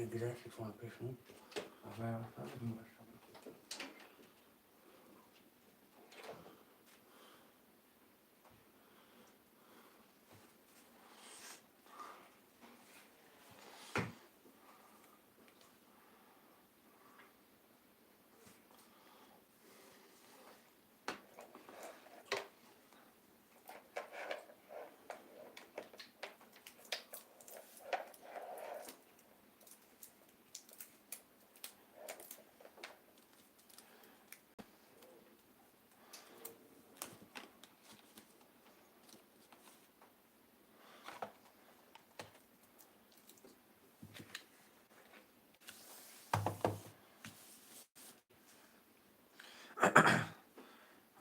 Мегирад телефон пешум.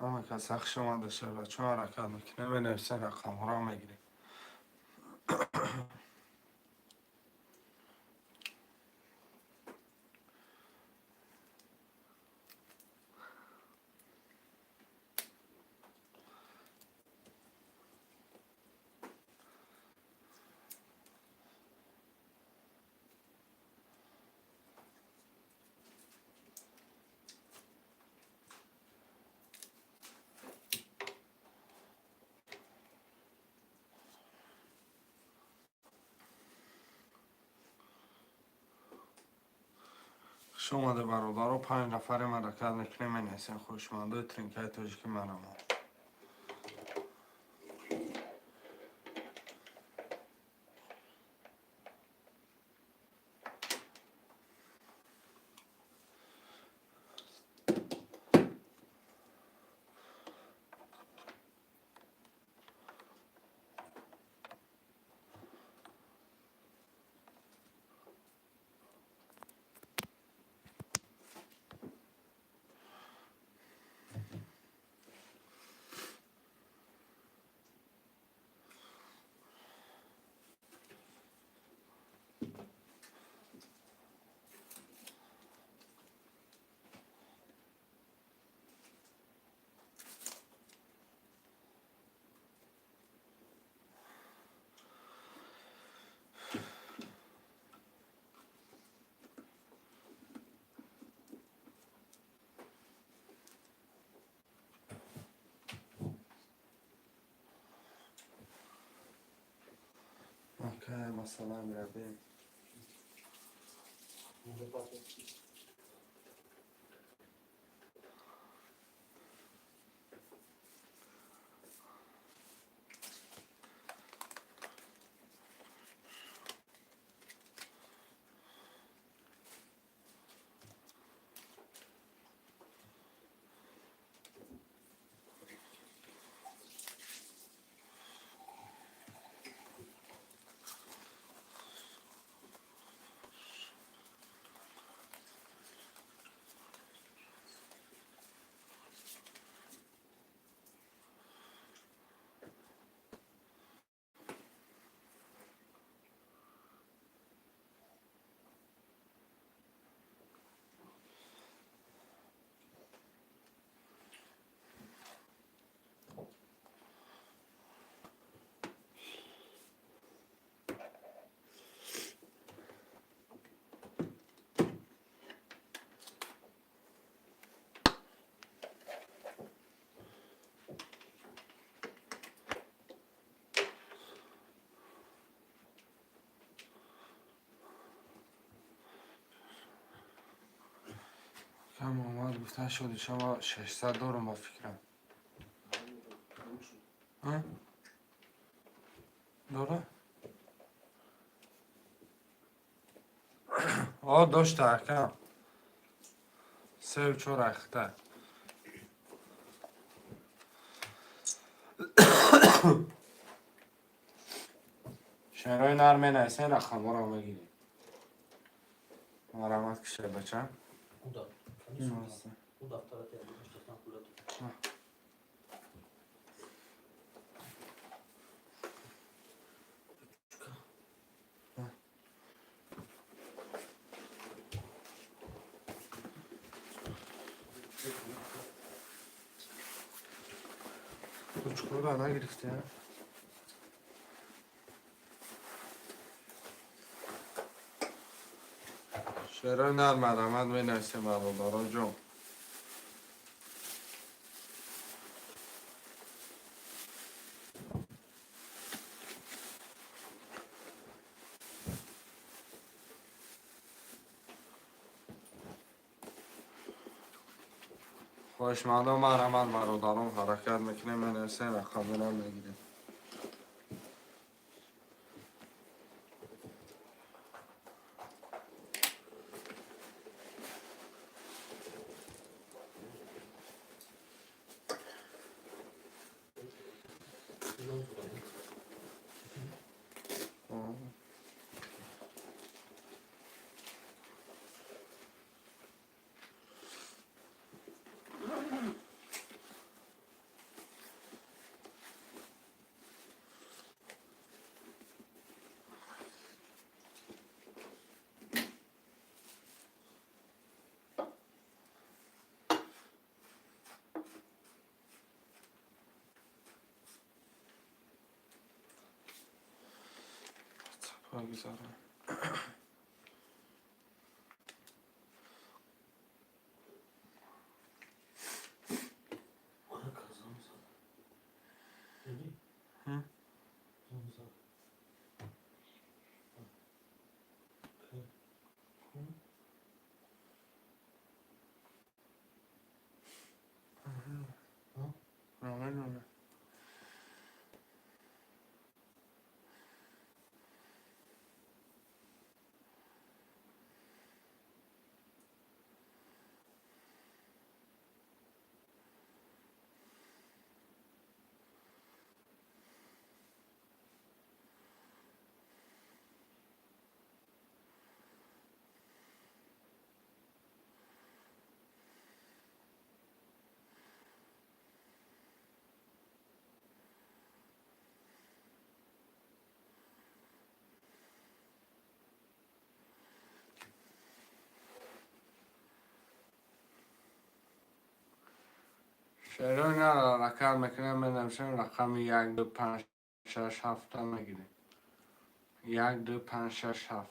Ҳама кас хуш омада шавад, чун ҳаракат мекунем, менависем, рақамҳоро мегирем. Хуш омада, бародаро. Панҷ нафарем, ҳаракат мекунем, менависем. Хоҳишмандои тринкаи тоҷики марамо. Окей, масалан, мирабем. Кам омад, гуфта шуди шава 600 дорум ба фикрам. А? Дора? О, дошта, ака. Сеу чор ахта. Шерои нар менависен, рақамҳоро мегирем. Марҳамат киша, бача. Куда? Дафтарат я пулат. Ручкаро нагирифти, а? Шерои нар, марҳамат, менависем, бародаро ҷон. Хоҳишмандон, марҳамат, бародарон, ҳаракат мекунем, менависем, рақамона мегирем. Гузарам. Нормально. Шерои нар ҳаракат мекунем, менависем, рақами 1, 2, 5, 6, 7-та мегирем. 1, 2, 5, 6, 7.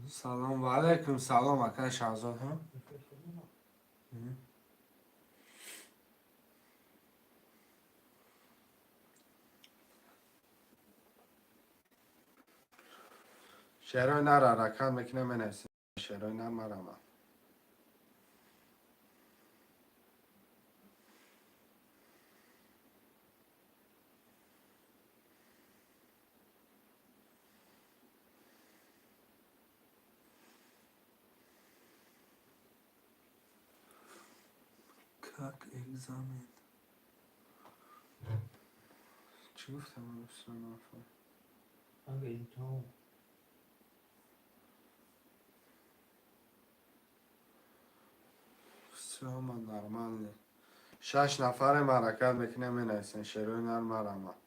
Салом ва алайкум салом, акай Шаҳзод. Шерои нар ҳаракат мекунем, менависем, шерои нар, марҳамат. Как экзамен? Чӣ гуфтам? Анга имтиҳон. Всё нормально. Шаш нафарем, ҳаракат мекунем, менависем, шерои нар, марҳамат.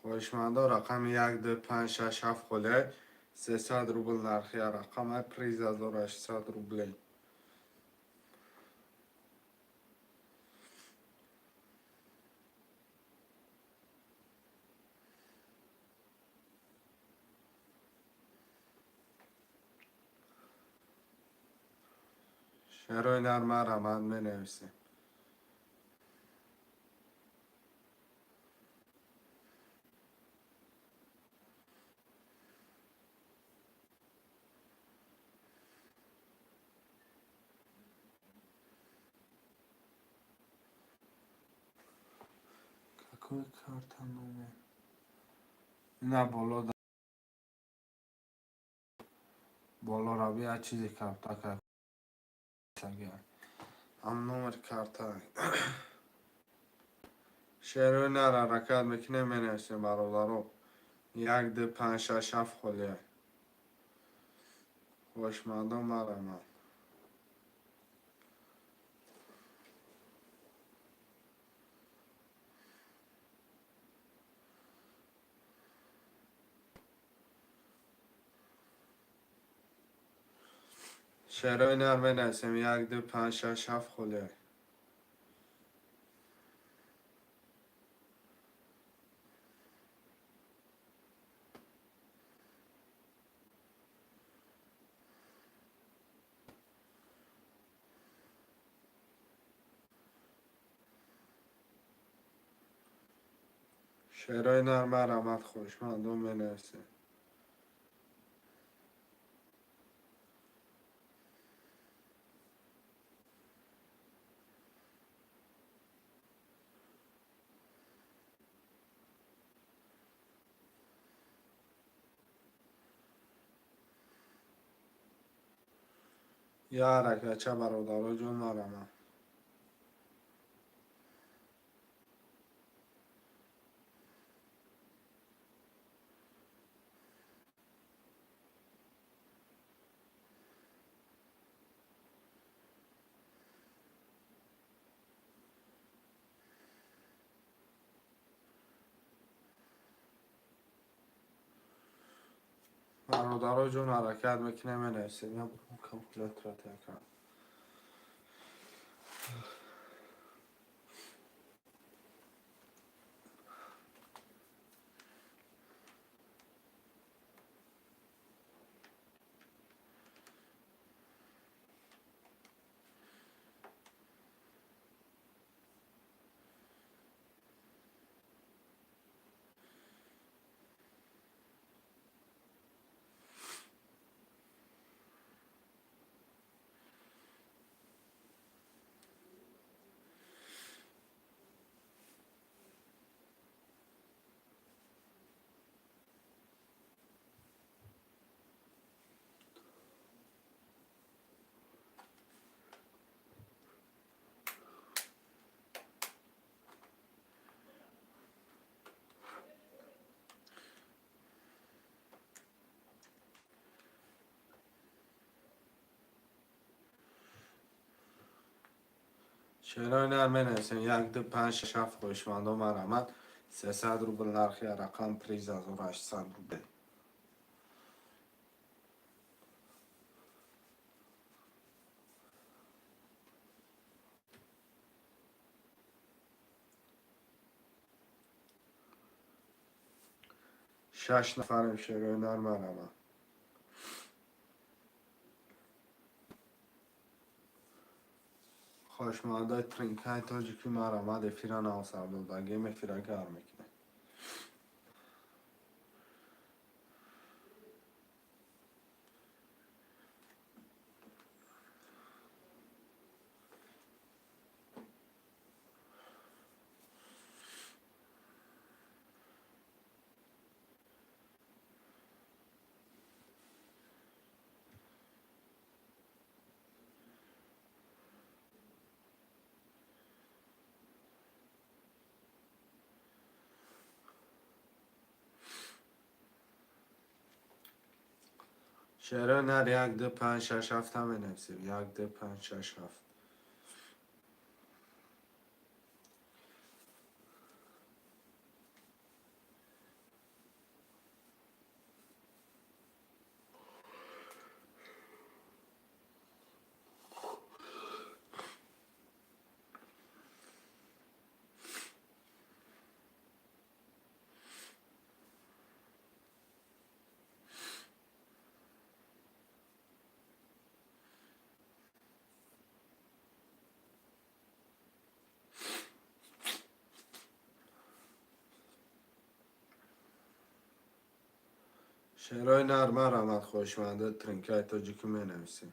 Хоҳишмандо, рақами 1, 2, 5, 6, 7 холиай. 300 рубл нархи рақама, приз 1800 рублей. Шерои нар марҳамат, менависем. Какой карта номер? Ина боло боло раби, я чизе карта ам номер карта. Шерои нар ҳаракат мекунем, менависем, бародаро. 1, 2, 5, 6, 7 холия. Хоҳишмандон, марҳамат. Шерои нар менависем. 1, 2, 5, 6, 7 холия. Шерои нар марҳамат, хоҳишмандон, менависем. Я ҳаракатча, бародаро ҷон, марҳамат. Бародаро ҷон, ҳаракат мекунем, менависем. Я калкулятора тайёр. Шерои нар менависем. 1, 2, 5, 6, 7. Хоҳишмандон, марҳамат. 300 рубл нархи рақам, приз 1800 рубл. Шаш нафарем. Шерои нар, марҳамат. Хоҳишмандои тринкаи тоҷикӣ, марҳамат, эфира навсардодагем, эфира гарм мекунем. Шерои нар 1, 2, 5, 6, 7 ҳам менависем. 1, 2, 5, 6, 7. Шерои нар марҳамат, хоҳишмандо, тринкаи тоҷикӣ менависем.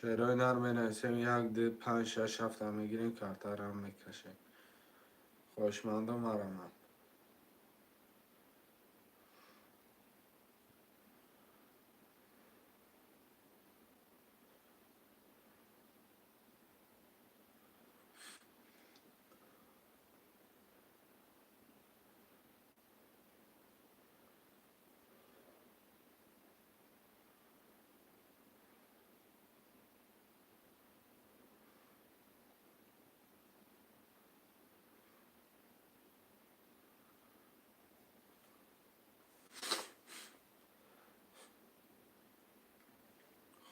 Шерои нар менависем, як, ду, панҷ, шаш, ҳафта мегирем, картарам мекашем. Хоҳишмандо, марҳамат.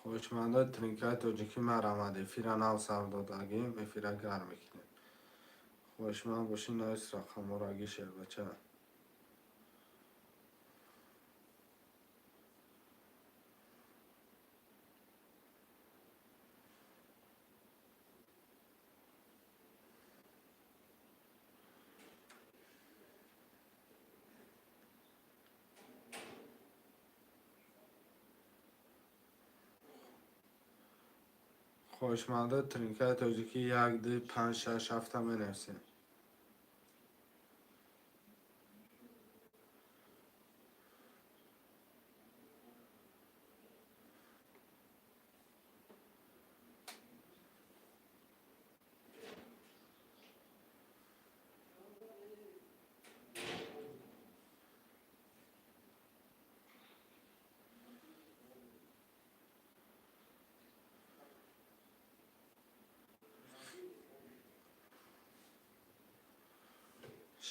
Хоҳишмандои тринкаи тоҷикӣ, марҳамат, эфира нав сар додагим, эфира гарм мекунем. Хоҳишманд бошӣ, навис рақамҳоро, аги шербача. Хоҳишмандои тринкаи тоҷикӣ, як, ду, панҷ, шаш, ҳафта менависем.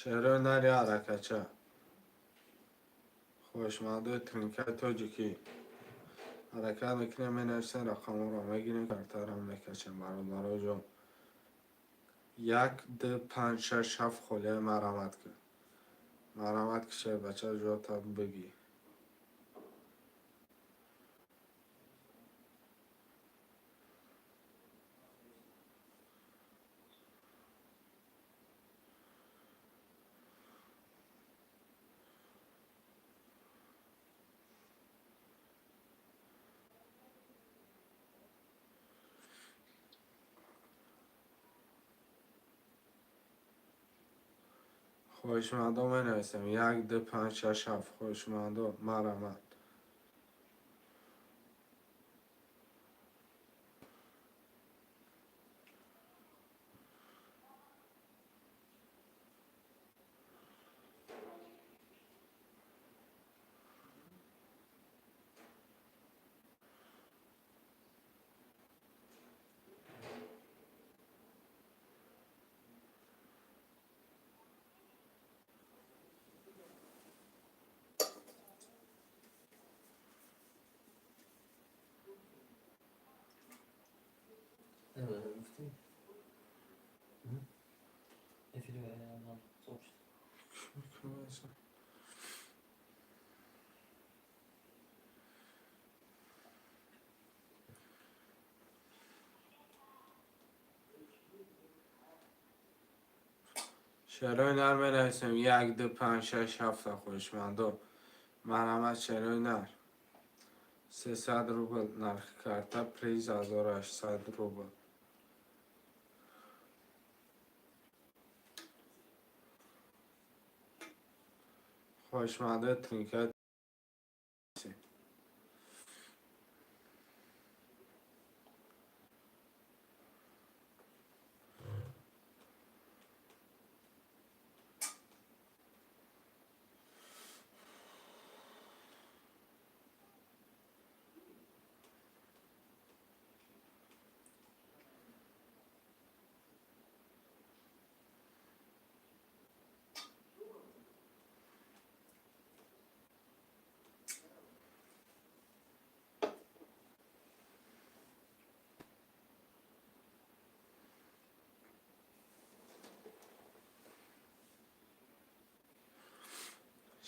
Шерои нари ҳаракатча. Хоҳишмандои тринкаи тоҷикӣ, ҳаракат мекунем, менависем рақамҳоро, мегирем, картарам мекашем. Бародаро ҷон, як, ду, панҷ, шаш, ҳафт холия, марҳамат кун. Марҳамат ки, шербача, ҷота бигӣ. Хоҳишмандо, менависем, як, ду, панҷ, шаш, ҳафт. Хоҳишмандо, марҳамат. Гуфтӣ? Эфири сообщество. Шерои нар менависем, як, ду, панҷ, шаш, ҳафта. Хоҳишмандо, марҳамат, шерои нар. 300 рубл нархи карта, приз 1800 рубл. Хоҳишмандои тринкаи.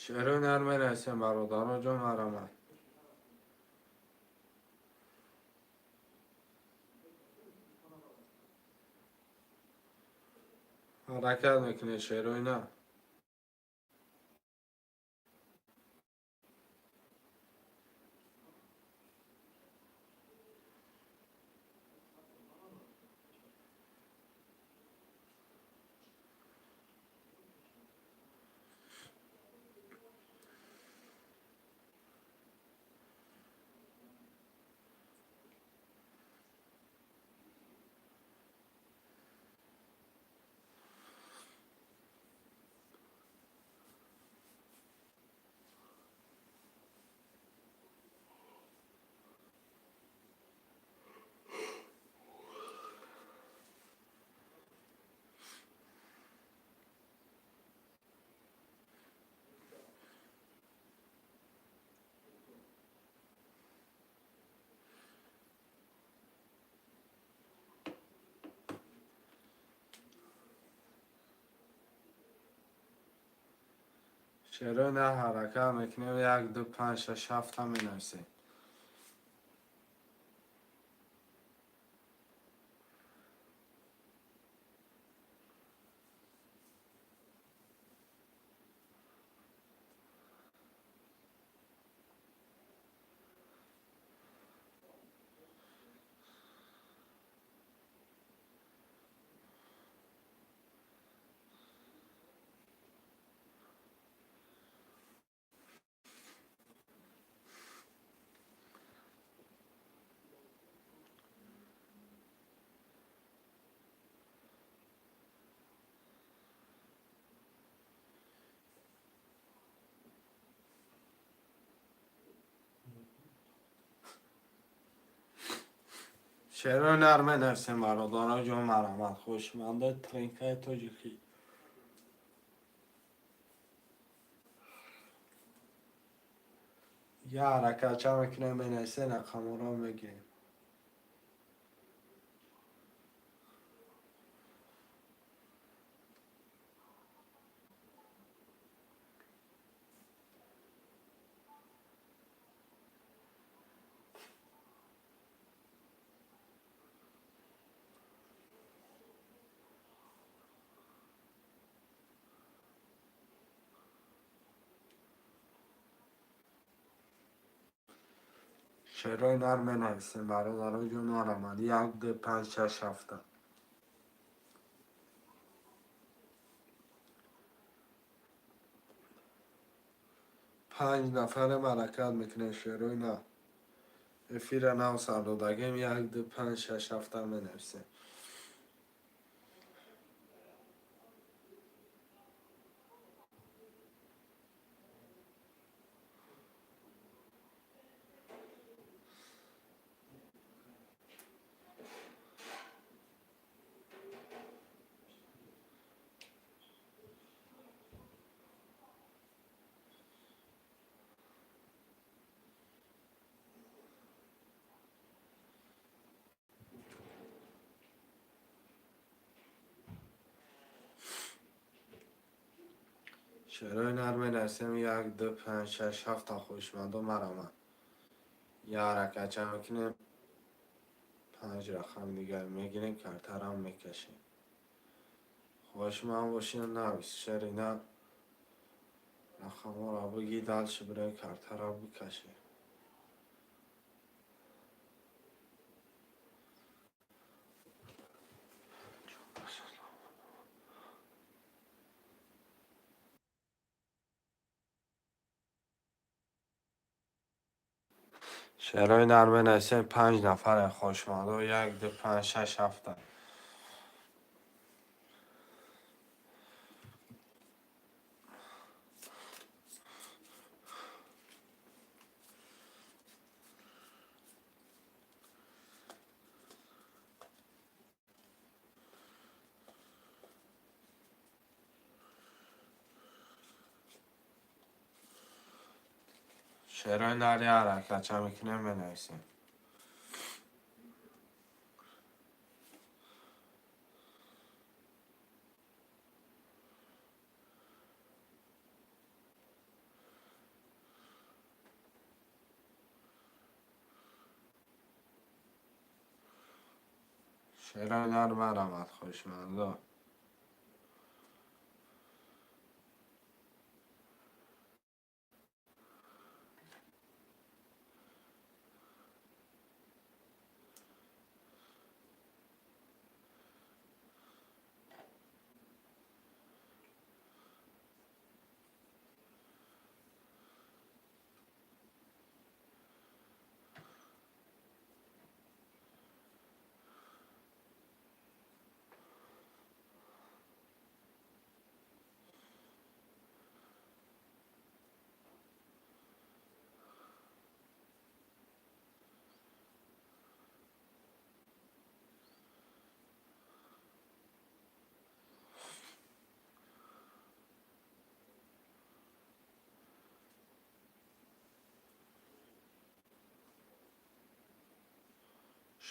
Шерои нар менависем, бародаро ҷон, марамад. Ҳаракат мекунед, шерои на. Шерои нар ҳаракат мекунем, як, ду, панҷ, шаш, ҳафта менависем. Шерои нар менависем, бародаро ҷон, марамад. Хушмандои тринкаи тоҷикӣ. Я ҳаракатча мекунем, менависем, рақамҳоро мегирем. Шерои нар менависем, бародаро ҷон, марамад. Як, ду, панҷ, шаш, ҳафта. Панҷ нафарем, ҳаракат мекунем, шерои нар. Эфира нав сар додагем, як, ду, панҷ, шаш, ҳафта менависем. Шерои нар менависем, як, ду, панҷ, шаш, ҳафта, хоҳишмандо, марамад. Я ҳаракатча мекунем, панҷ рақами дигар мегирем, картарам мекашем. Хоҳишманд бошед, навис. Шери нар рақамҳоро бигӣ, дальше бирем, картаро бикашем. Шерои нар менависем, панҷ нафаре, хоҳишмандо, як, ду, панҷ, шаш, ҳафта. Шерои нар я ҳаракатча мекунем, менависем. Шерои нар марамад, хоҳишмандо.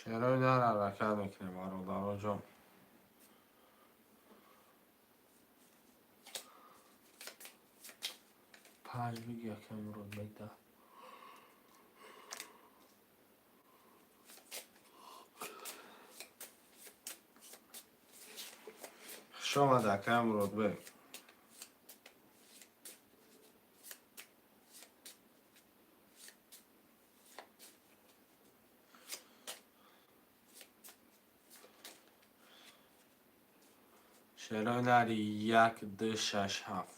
Шерои нар ҳаракат мекунем, бародароҷон. Панҷ биги, якам Муродбек да. Хуш омад, акай Муродбек. Шерои нари як, ду, шаш, ҳафт.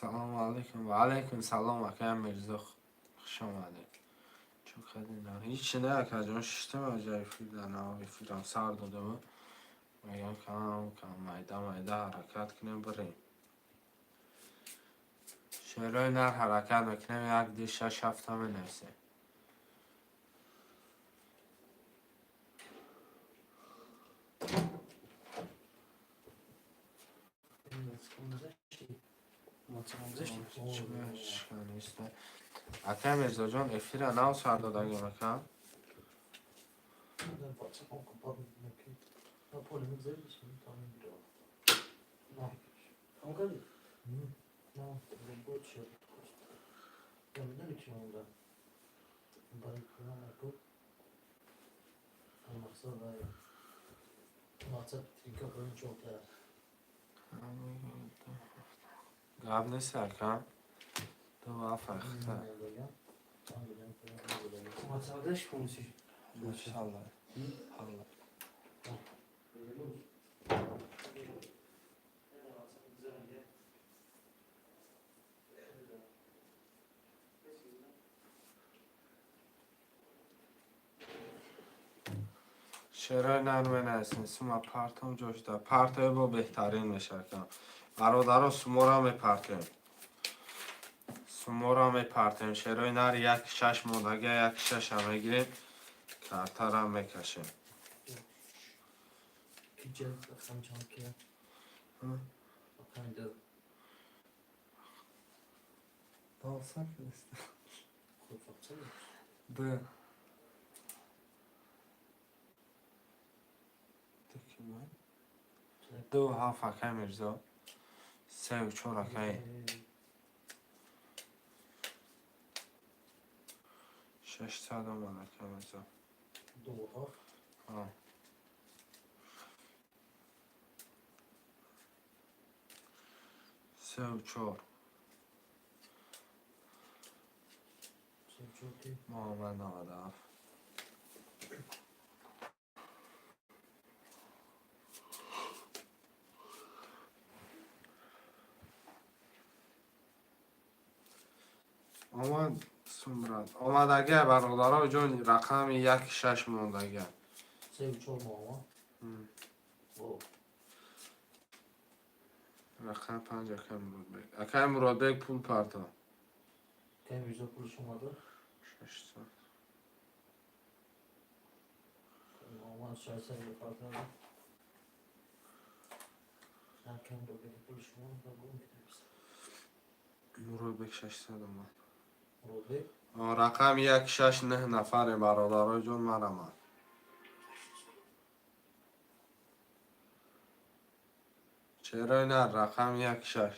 Салому алайкум. Ва алайкум салом, акай Мирзо, хуш омадед. Чун кардин? Ҳичи не, акаҷон, шиштам аҷа эфир дар нав эфирам сар додам. Мегам, кам кам, майда майда ҳаракат кунем, бирем. Шерои нар ҳаракат мекунем, як, ду, шаш, ҳафта менависем. Акай Мирзоҷон, эфира нав сар додагем, ака. Гап нест, ака. Ду ҳафт. Иншалло. Алло. Шерои нар менависем, сума партом ҷошта. Партое бо беҳтарин мешакам. Бародаро, сумора мепартем. Сумора мепартем. Шерои нар як шаш мондага, як шаша мегирем. Картарам мекашем. Пиджак рақам чанд ки? Рақами ду. Долсак нест. Хуб, фақат. Д. Ду ки буд? Ду ҳафт, акай Мирзо. Сеу чор, акай. 600 омад, акай Мирзо. Ду ҳафт. Ҳа. Сеу чор. Сеу чор ки? Муҳаммад 97. Омад сумрат. Омадага, бародаро ҷон, рақами як шаш мондага. Сеу чор Муҳаммад. О. Рақами панҷ, акай Муродбек. Акай Муродбек, пул парто. Кай Мирзо пулш омада? 600. Муҳаммад. 600 мепартам. Акам Муродбек пули шумо ба менависам. Муродбек 600 омад. Муродбек. Рақам як шаш нӯҳ нафаре, бародарои ҷон, марамад. Чаро на рақам як шаш?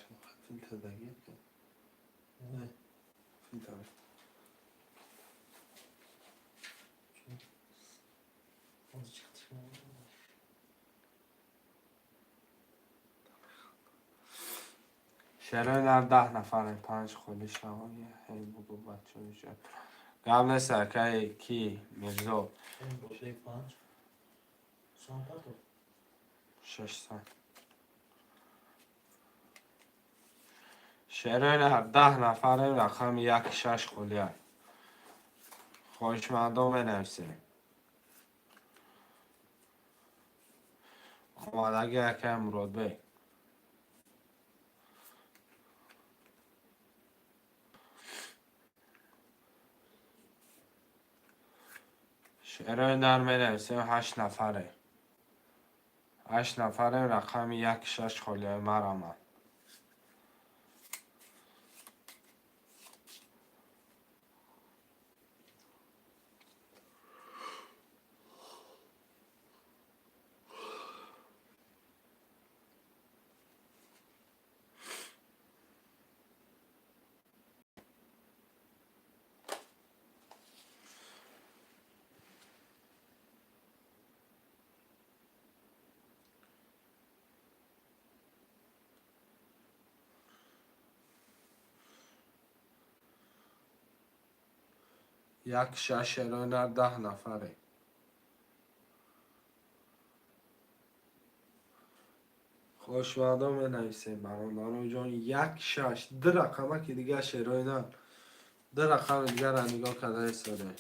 Филтр дагир. Не. Филтр. Ҳозир чиқdi шумо. Шерои нар, 10 нафаре, панҷ холи шава. Ҳей бугу, бачаҳо, гап нест, акаи ки Мирзо. Муродбек панҷ. Сом партов. 600. Шерои нар, 10 нафаре, рақами як шаш холия. Хоҳишмандон менависем. Омадаги, акаи Муродбек. Шерои нар, менависем, ҳашт нафаре. Ҳашт нафарем, рақами як шаш холияи марамад. Як шаш, шерои нар, 10 нафаре. Хошмардон, менависем, бародарои ҷон, як шаш. Ду рақамаки дигар, шерои нар. Ду рақами дигарро нигоҳ карда истодаем.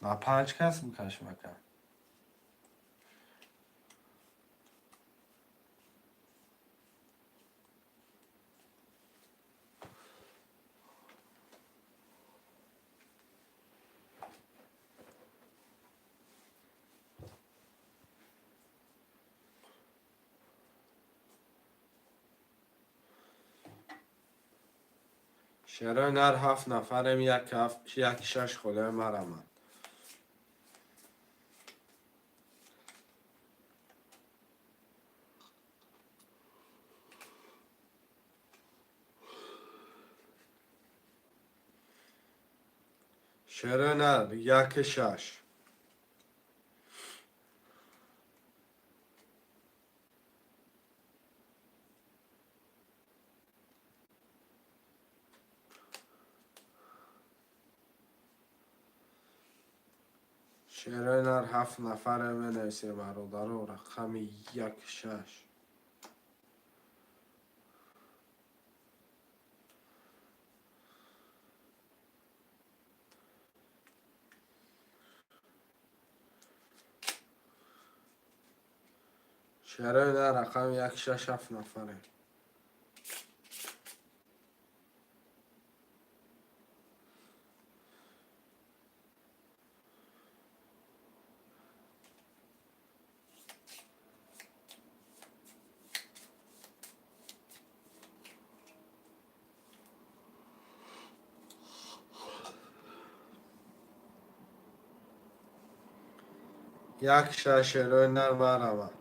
На панҷ кас бикашм, ака. Шерои нар, ҳафт нафарем, як ҳафт, як шаш холаи марамад. Шерои нар, як шаш. Шерои нар, ҳафт нафаре, менависем, бародаро, рақами як шаш. Шерои нар, рақами як шаш, ҳафт нафаре. Як шаш, шерои нар, марамад.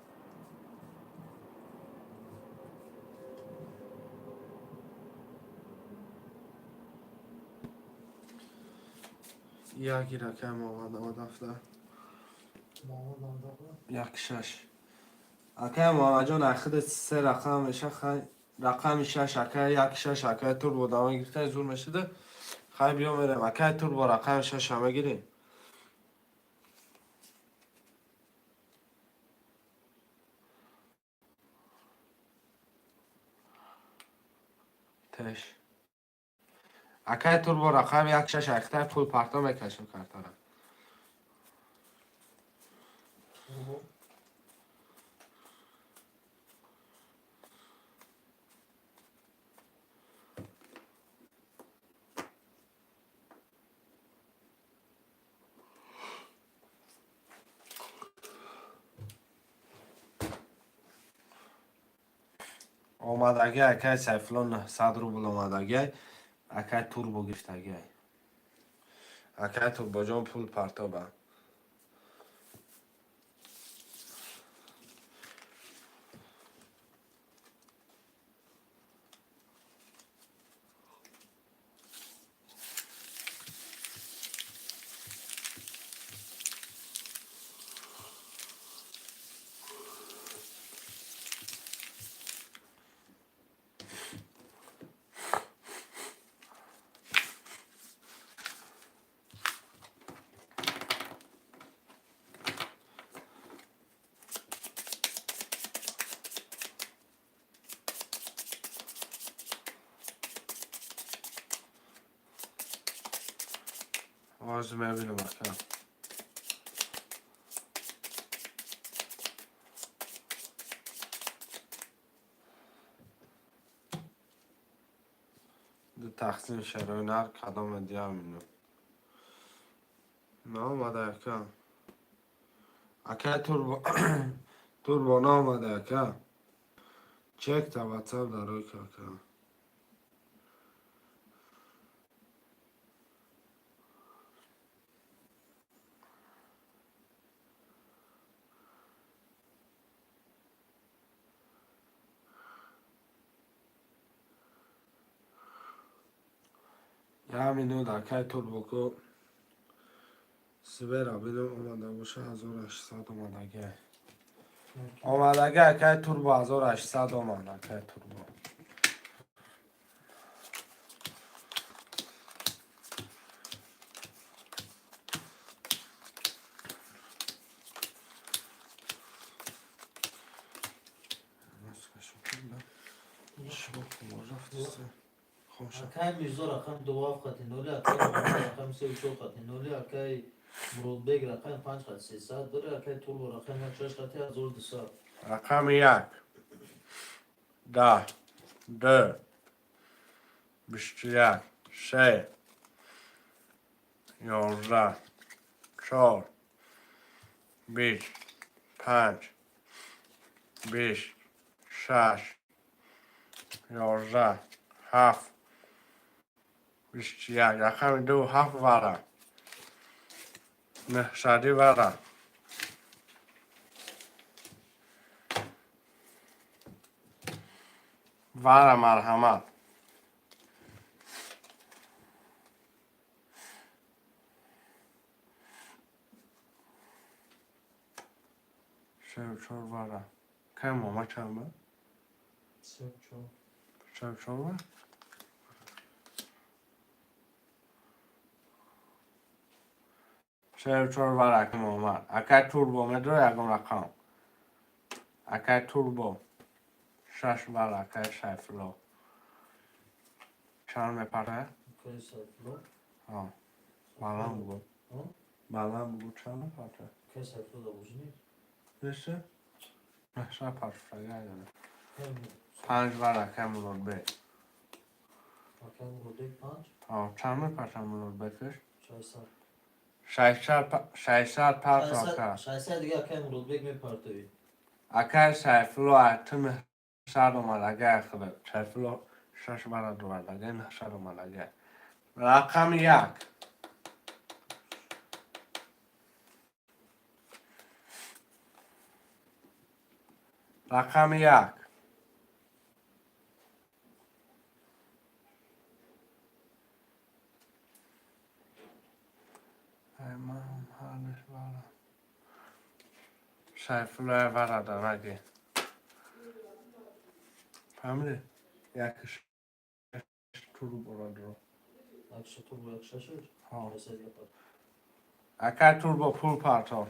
Як рақам омад 97. Муҳаммад 97. Як шаш. Акай Муҳаммадҷон, ахири се рақам меша, хай рақами шаш, акай, як шаш, акай турбо дама гирифта зур мешуда. Хай, биё, мерем. Акай турбо, рақами шаша мегирем. Теш. Акай Турбо, рақами як шаш айхтай пул парто, мекашем картара. Турбо. Омадагӣ, акай Сайфулло, 900 рубл омадагӣ. Акай Турбо гирифтагӣ. Акай Турбоҷон, пул партоба. Ҳозир мебинам, ака. Ду тақсим шарои нар кадоме диям ину. Наомада, ака. Акай Турбо, Турбо наомада, ака. Чек та WhatsApp дарои, ака. Як минут, акай Турбоку. Свера бинам, омада боша. 1800 омадагӣ. Омадагӣ, акай Турбо, 1800 омад, акай Турбо. Акай Мирзо рақами 27 хати ноли, акай Муҳаммад рақами 34 хати ноли, акай Муродбек рақами 5 хати 300 дори, акай Турбо рақами як шаш хати 1200. Рақами як, 10, 2, 21, 3, 11, 4, 20, 5, 20, 6, 11, 7, 21. Рақами 2, 7 вара. 900 вара. Вара, марҳамат. Сею чор вара. Кай мома чанд буд? Сею чор. Сею чор буд? Сею чор вара, акай Муҳаммад. Акай Турбо, медори ягон рақам? Акай Турбо. 6 вара, акай Сайфулло. Чанд мепарад? Акай Сайфулло. Баланд бугӯ. Баланд бугӯ, чанд мепартад? Акай Сайфулло да бозӣ нест. Нест? 900 партофтага. 5 вара, акай Муродбек. Акай Муродбек 5. Чанд мепартад Муродбекаш? 600. 600 парто, ака. 600 дига акай Муродбек мепартовӣ. Акай Сайфулло, ту 900 омад, акай худат. Сайфулло 6 вара дорад, акай 900 омад, акай. Рақами як. Рақами як. Ай, ман ҳалиш вара. Сайфулло вара дараги. Фаҳмидӣ? Як шаш турбора дуро. Як шаш турбо, як шашаш? Ҳо. 600 дига парт. Акай Турбо, пул парто.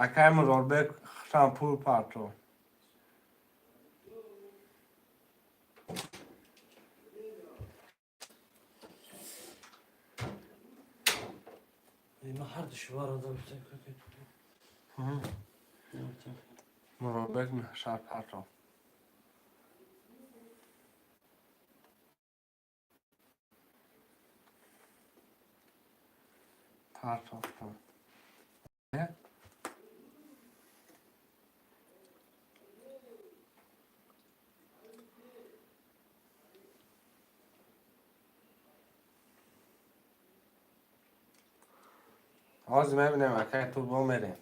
Акай Муродбек, хушам пул парто. Ма ҳар душвар одам. Муродбек шар парто. Парто. Ҳозир мебинем, акай ту бо мерем.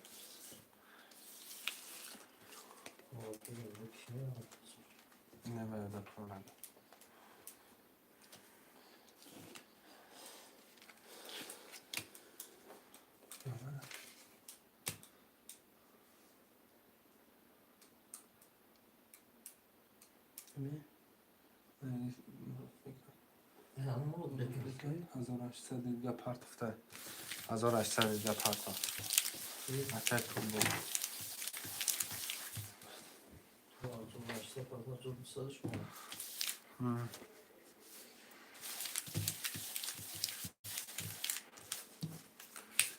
Ҳазору ҳаштсаду партофта. 1800 парто. Акай ту бо.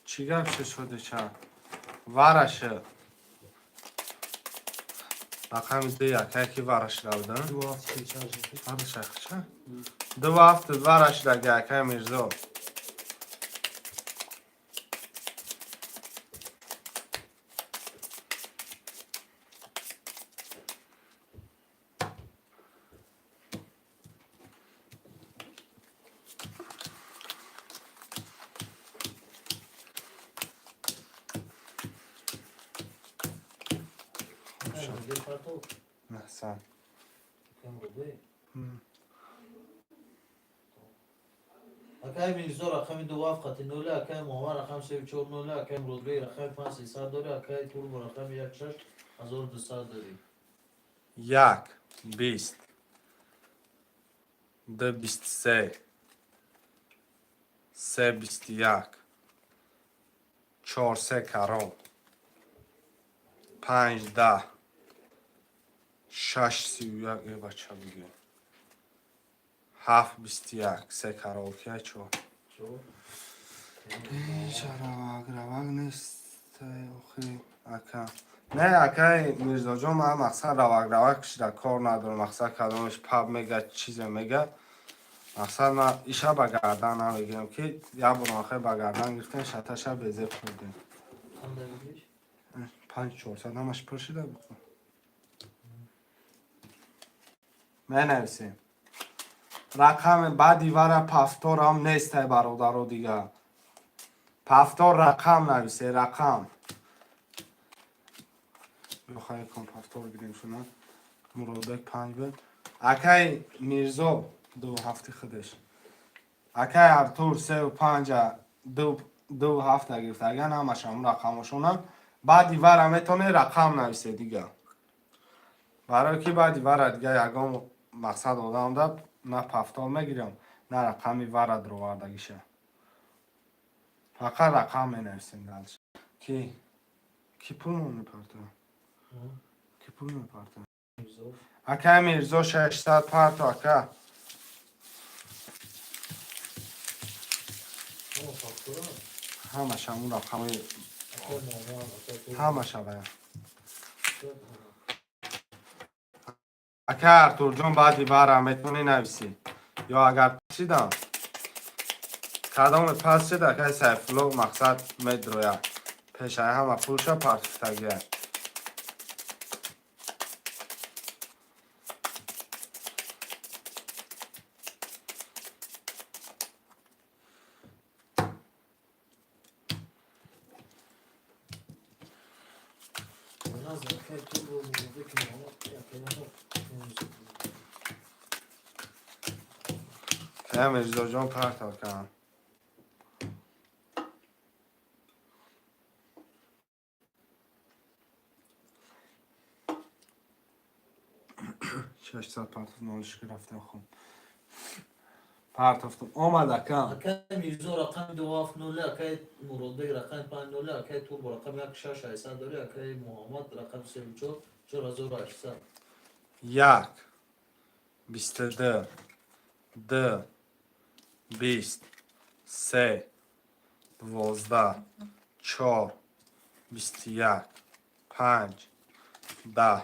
Чӣ гап шуд шудича? Вара шуд. Рақами ду акай ки вара шуда будам? Вара шуда. Ду ҳафт вара шудаги акай Мирзо. Нахсан. Акай Мирзо рақами ду ҳафт қати ноли, акай Муҳаммад рақами сею чор ноли, акай Муродбек рақами панҷ сесад дорӣ, акай Турбо рақами як шаш 1200 дорӣ. Як бист ду бисту се, се бисту як, чор се карол, панҷ даҳ, шаш сию як, э бача бигӯ, ҳафт бисту як, се карол кия чор. Равак равак нест охи ака. Не, акай Мирзоҷон, ман мақсад равак равак шида кор надорам. Мақсад кадомеш паб мега, чизе мега. Мақсад ман иша ба гардан намегирам, ки як бор охир ба гардан гирифтем, шаташа безеб хӯрдем. Панҷ чорсад ҳамаш пур шуда буд. Менависем. Рақами баъди вара пафторам нестай, бародаро, дига. Пафтор рақам нависе, рақам. Бихоҳем кон пафтор гирем шуна. Муродбек панҷ буд. Акай Мирзо ду ҳафти худаш. Акай Артур сеу панҷа ду ҳафта гирифта. Агар ҳамаш ҳамун рақамошонам. Баъди вара метавонед рақам нависе дига. Барои ки баъди вара дига ягон мақсад одамда на пафтор мегирам, на рақами вара дуровардагиша. Фақат рақам менависем дальше. Ки? Ки пул мепарта? Ки пул мепарта? Акай Мирзо 600 парто, ака. Ҳамаш ҳамун рақами ҳамаша бая. Ака Артурҷон, баъди вара метавонӣ нависӣ. Ё агар шидам кадоме пас шид, акай Сайфулло мақсад медрояд. Пешаи ҳама пулша партофтагия. Акай Мирзоҷон партов кардам. 600 партов нолиш рафта хуб. Партофтум. Омад, ака. Акай Мирзо рақами 270, акай Муродбек рақами 50, акай Турбо рақами 1600 дори, акай Муҳаммад рақами 34, 4800. Як, 22, ду, 20, се, 12, чор, 21, панҷ, 10,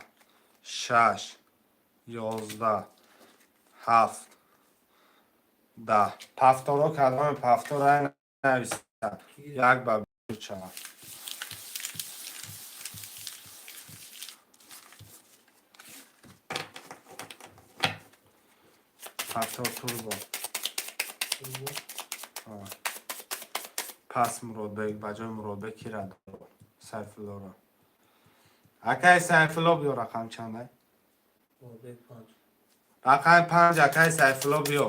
шаш, 11, ҳафт, 10. Пафторо кадоме пафтор рай нависад. Як ба чаҳор. Пафтор Турбо. Турбо. Пас Муродбек, ба ҷои Муродбек кира дор? Сайфуллоро. Акай Сайфулло, биё, рақам чандай? Муродбек панҷ. Рақами панҷ, акай Сайфулло, биё.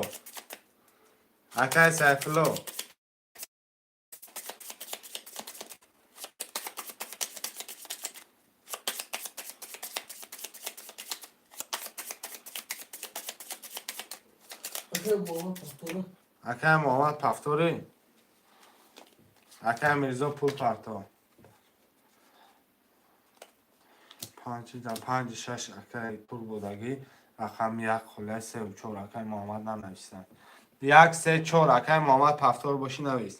Акай Сайфулло. Акай Муҳаммад пафтора. Акай Муҳаммад пафторӣ? Акай Мирзо, пул парто. Панҷ да панҷ, шаш, акай пул будагӣ. Рақами як холия, севу чор, акай Муҳаммад нанависанд. Як, се, чор, акай Муҳаммад, пафтор бошӣ, навис.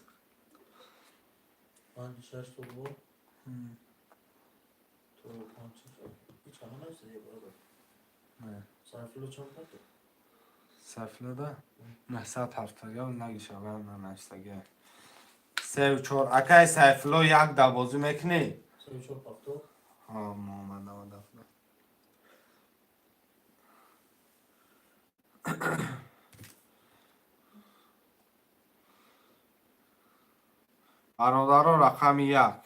Панҷ шаш Турбо. Турбо панҷ шаш. Ҳеч кама нависад, бародар. Не. Сайфулло чанд парто? Сайфуллода 970 нагишава, нанавистага. Севу чор. Акай Сайфулло, як да бозӣ мекунӣ? Севу чор пафтор. Ҳа, Муҳаммад 97. Бародаро, рақами як.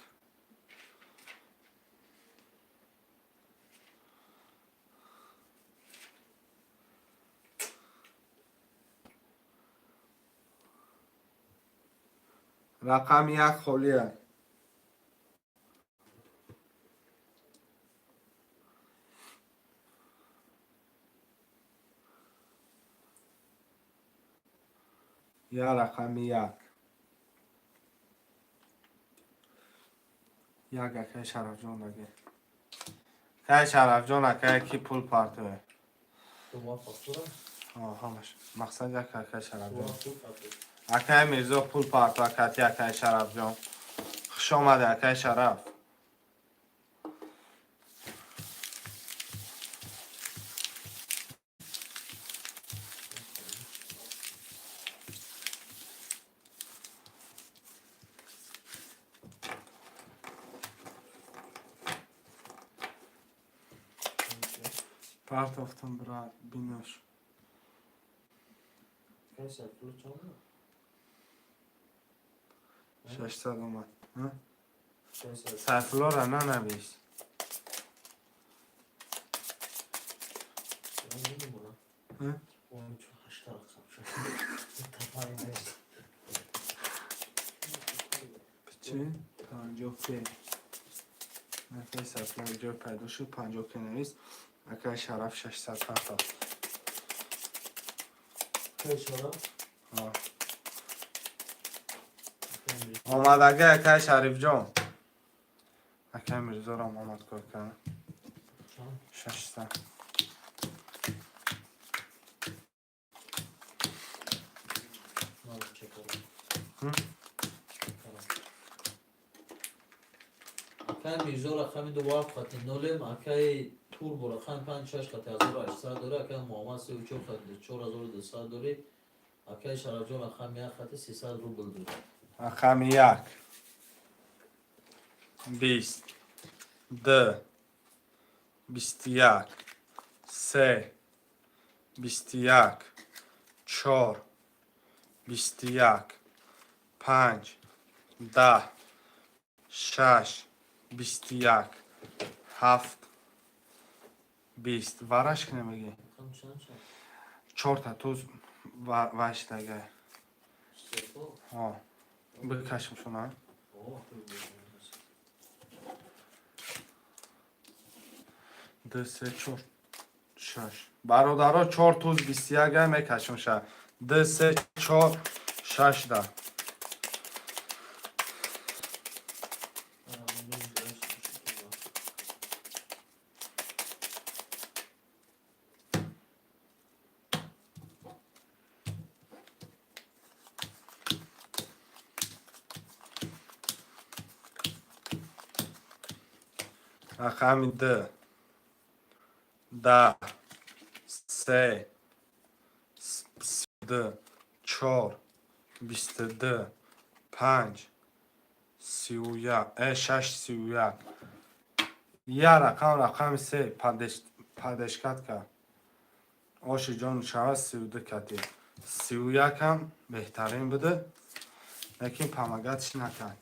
Рақами як холия. Я рақами як. Як акай Шарафҷон даге. Акай Шарафҷон, акай ки пул партое. Турбо пафтора. Ҳамаш. Мақсад як акай Шарафҷон. Турбо пул парто. Акай Мирзо, пул парто акати акай Шарафҷон. Хуш омаде, акай Шараф. Партофтам, брат, бинош. Акай Сайфулло чанд буд? 600 омад. Акай Сайфулло. Сайфуллоро нанавис. Намедонам. Ой, чун ҳашта рақам шуд. Тафаи нест. Чӣ? 50 ке. Акай Сайфулло ҷой пайдо шуд, 50 ке навис. Акай Шараф 600 партофт. Акай Шараф. Ҳа. Акай Мирзо. Омадаги, акай Шарифҷон. Акай Мирзорам омад, кор кард. Чанд? 600. Ман чекарам. Чекарам. Акай Мирзо рақами 27 хати нолем, акай Турбо рақами панҷ шаш хати 1800 дори, акай Муҳаммад 34 хати 4200 дори, акай Шарафҷон рақами як хати 300 рубл дори. Рақами як. 20. Ду. 21. Се. 21. Чор. 21. Панҷ. 10. Шаш. 21. Ҳафт. 20. Вараш кунем бигӣ. Рақам чанд шад? Чорта туз вайштага. Сето? Ҳо. Бикашем шуна. О, акай. Ду, се, чор, шаш. Бародаро, чор туз 21 мекашем ша. Д, се, чор, шаш да. Рақами д, да, се, д, чор, бисту д, панҷ, сию як, шаш, сию як. Я рақам, рақами се падешкат кард. Оши ҷон шава сию ду кати. Сию якам беҳтарин буда, лекин помогать накард.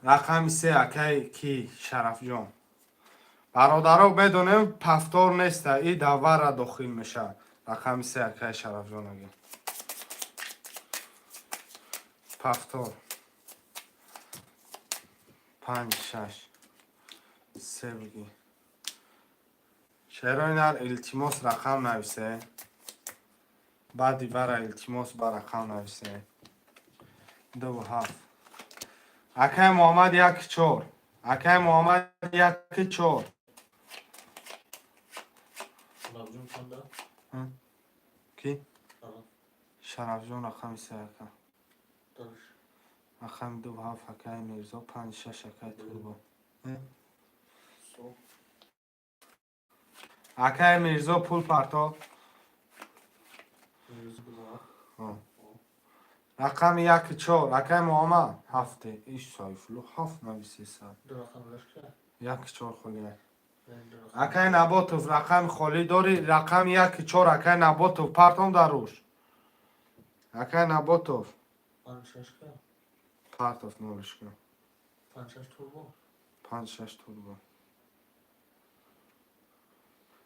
Рақами се, акай ки Шарафҷон. Бародаро, медонем, повтор неста, и давара дохил мешавад. Рақами се, акай Шарафҷон аги. Повтор. Панҷ, шаш. Се бигӣ. Шерои нар, илтимос, рақам нависе. Баъди вара, илтимос, ба рақам нависе. Дуву ҳафт. Акай Муҳаммад, як чор. Акай Муҳаммад, як чор. Шарафҷон чанда? Ки? Шарафҷон рақами се, ака. Рақами дуву ҳафт, акай Мирзо, панҷ шаш, акай Турбо. Акай Мирзо, пул парто. Рақами як чор, акай Муҳаммад, ҳафте. Иш Сайфулло ҳафт нависеса. Як чор холӣ. Акай Наботов, рақами холӣ дорӣ, рақами як чор, акай Наботов, партом дар рӯш. Акай Наботов. Партов нолишка. Панҷ шаш турбо.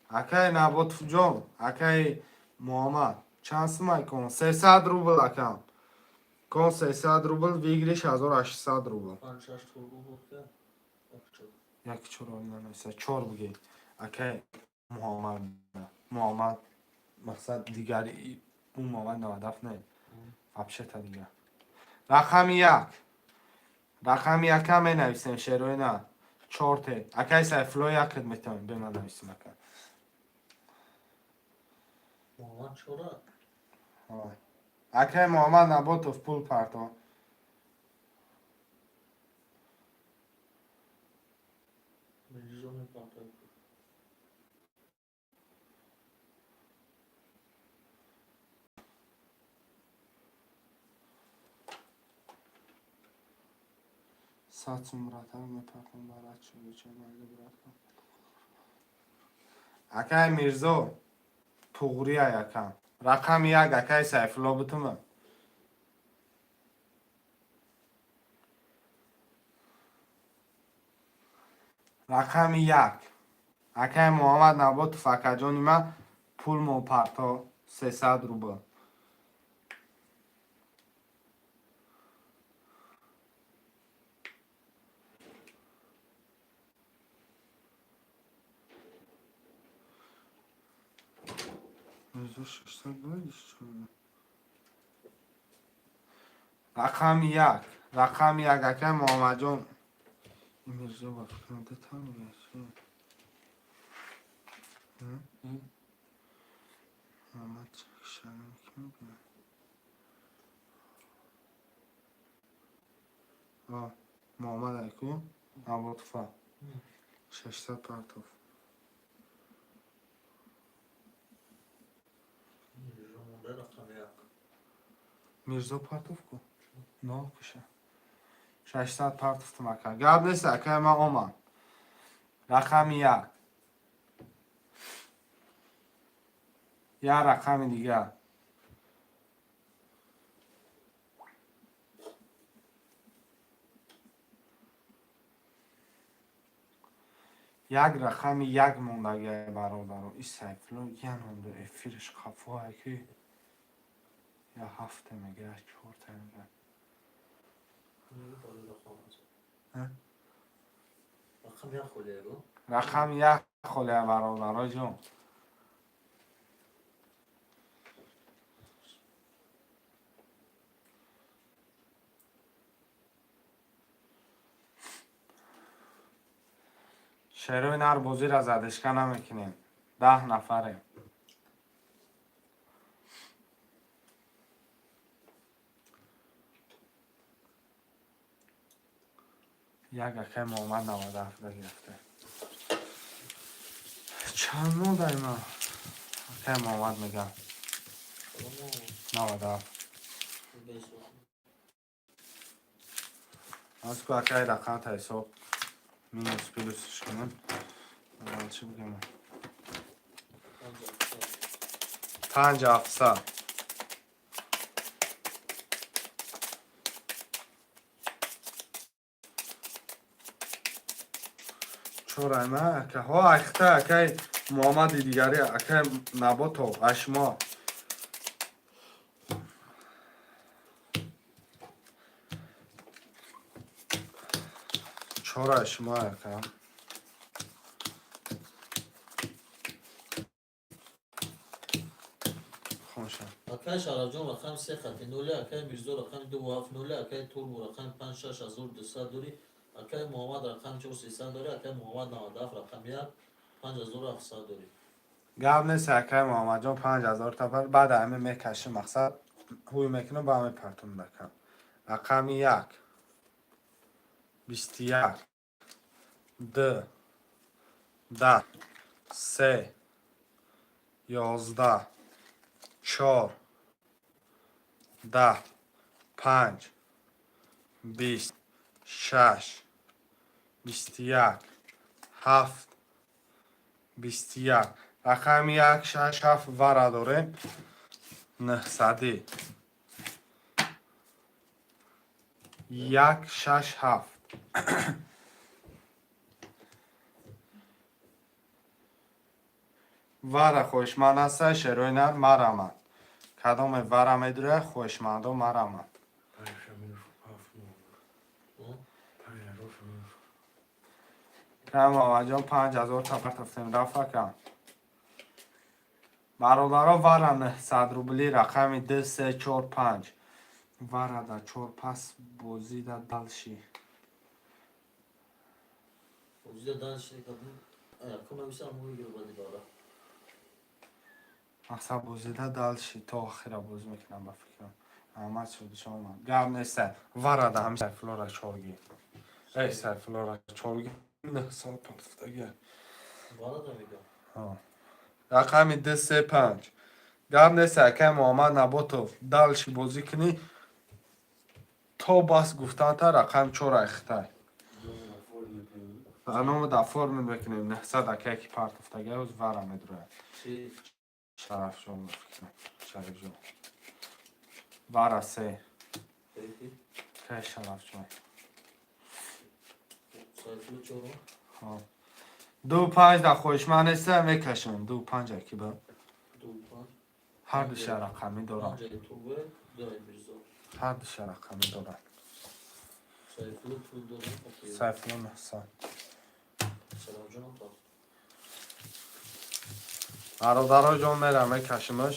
Акай Наботовҷон, акай Муҳаммад, чанд сумай кон? 300 рубл, акам. Кон 300 рубл, выигрыш 1800 рубл. Як чор нанависа, чор бигӣ. Акай Муҳаммад, Муҳаммад мақсад дигари ӯ Муҳаммад 97 не. Вообще-то дигар. Рақами як. Рақами яка менависем, шерои на. Чорте. Акай Сайфулло, якет метавонем, бе ман нависем, ака. Муҳаммад чора? Акай Муҳаммад Наботов, пул парто. Мирзо мепартояд. Сад сум братар мепартом барат чӯча майли, братка. Акай Мирзо, туғрия якам. Рақами як, акай Сайфулло, бутума. Рақами як. Акай Муҳаммад Наботов, акаҷони ман, пул мо парто, 300 рубл. Мирзо 600 дориш чӣ? Рақами як. Рақами як, акай Муҳаммадҷон. Мирзо ба фикрам дутам мегӯяд. Муҳаммад шарам ки мегӯяд? Муҳаммад айку Наботова. 600 партов. Мирзо монда рақами як. Мирзо партов ку? Нол куша. 600 партовтум, ака. Гап нест, акай ман омад. Рақами як. Як рақами дигар. Як рақами як мондагиай, бародаро. И Сайфулло янонду эфириш қафоае ки я ҳафта мега, я чорта мега. Рақами як холия гу? Рақами як холия, бародаро ҷон. Шерои нар бозира задишка намекунем. 10 нафарем. Як акай Муҳаммад 97 гирифта. Чанд модай ма? Акай Муҳаммад мегам. 97. Аз ку акай рақамта ҳисоб минус плюсш кунем. Аввал чӣ бигем? 5700. Чорайма акаҳо айхта акай Муҳаммади дигари акай Наботов ашмо. Чора шумо ака. Хонша. Акай Шарафҷон рақами се хати нули, акай Мирзо рақами 2 7 0, акай Турбо рақами 5 6200 дорӣ, акай Муҳаммад рақами 4 300 дорӣ, акай Муҳаммад 97 рақами як 5700 дорӣ. Гап нест, акай Муҳаммадҷон, 5000 та баъд ҳами мекашим, мақсад ҳуй мекунам, ба ҳами партум дакам. Рақами як, 21, ду, 10, се, 11, чор, 10, панҷ, 20, шаш, 21, ҳафт, 21. Рақами як, шаш, ҳафт вара дорем. Нӯҳсадӣ. Як, шаш, ҳафт. Вара хоҳишманд аста, шерои нар марамад. Кадоме вара медуря, хоҳишмандо марамад. Кам Муҳаммадҷон, 5000 та партофтем, рафакам. Бародаро, вара 900 рубли, рақами ду, се, чор, панҷ. Вара да чор пас бозида дальше. Бозида дальше кадом якум нависам муи бади бара. Мақсад бозида дальше то охира бозӣ мекунам, ба фикрам. Аҳмад шудишо омад. Гап нест. Вара да ҳами Сайфуллора чорги. Эй, Сайфуллора чорги. 900 партофтага. Вара да мегам. Рақами ду, се, панҷ. Гап нест, акай Муҳаммад Наботов, дальше бозӣ кунӣ то бас гуфтанта рақами чор айхтай. Барнома да форми мекунем 900 акай ки партофтага оз вара медурояд. Чи? Шарафҷон, ба фикрам. Шарифҷон. Вара се. Кайфи? Кай Шарафҷон. Сайфулло чорум. Ҳо. Ду панҷ да хоҳишманд неста, мекашем. Ду панҷ аки ба. Ду панҷ. Ҳар душа рақамӣ дорам. Панҷ Турбо, ду Мирзо. Ҳар душа рақамӣ дорам. Сайфулло пул дорам. Окей. Сайфулло 900. Шарафҷоном та. Бародаро ҷон, мерам мекашимаш.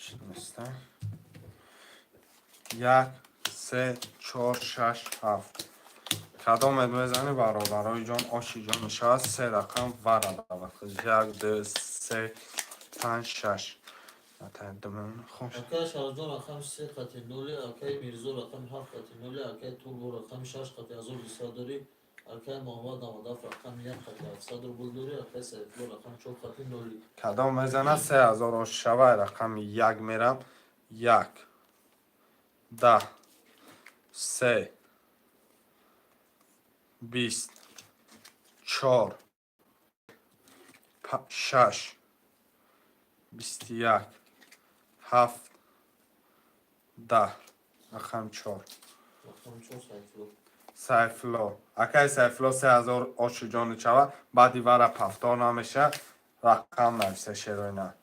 Чӣ неста? Як, се, чор, шаш, ҳафт. Кадомет мезанӣ, бародарои ҷон, оши ҷон мешавад се рақам вара дават. Як, ду, се, панҷ, шаш. Акай Шарафҷон рақами се хати нули, акай Мирзо рақами ҳафт хати нули, акай Турбо рақами шаш хати 1200 дорӣ, акай Муҳаммад 97 рақами як хати 700 рубл дорӣ, акай Сайфулло рақами чор хати нули. Кадом мезана 3000 ош шава, рақами як мерам. Як, 10, се, 20, чор, шаш, 21, ҳафт, 10, рақами чор. Рақами чор Сайфулло. Сайфулло, акай Сайфулло, 3000 оши ҷони чава, баъди вара пафтор намеша. Рақам нависа, шероина.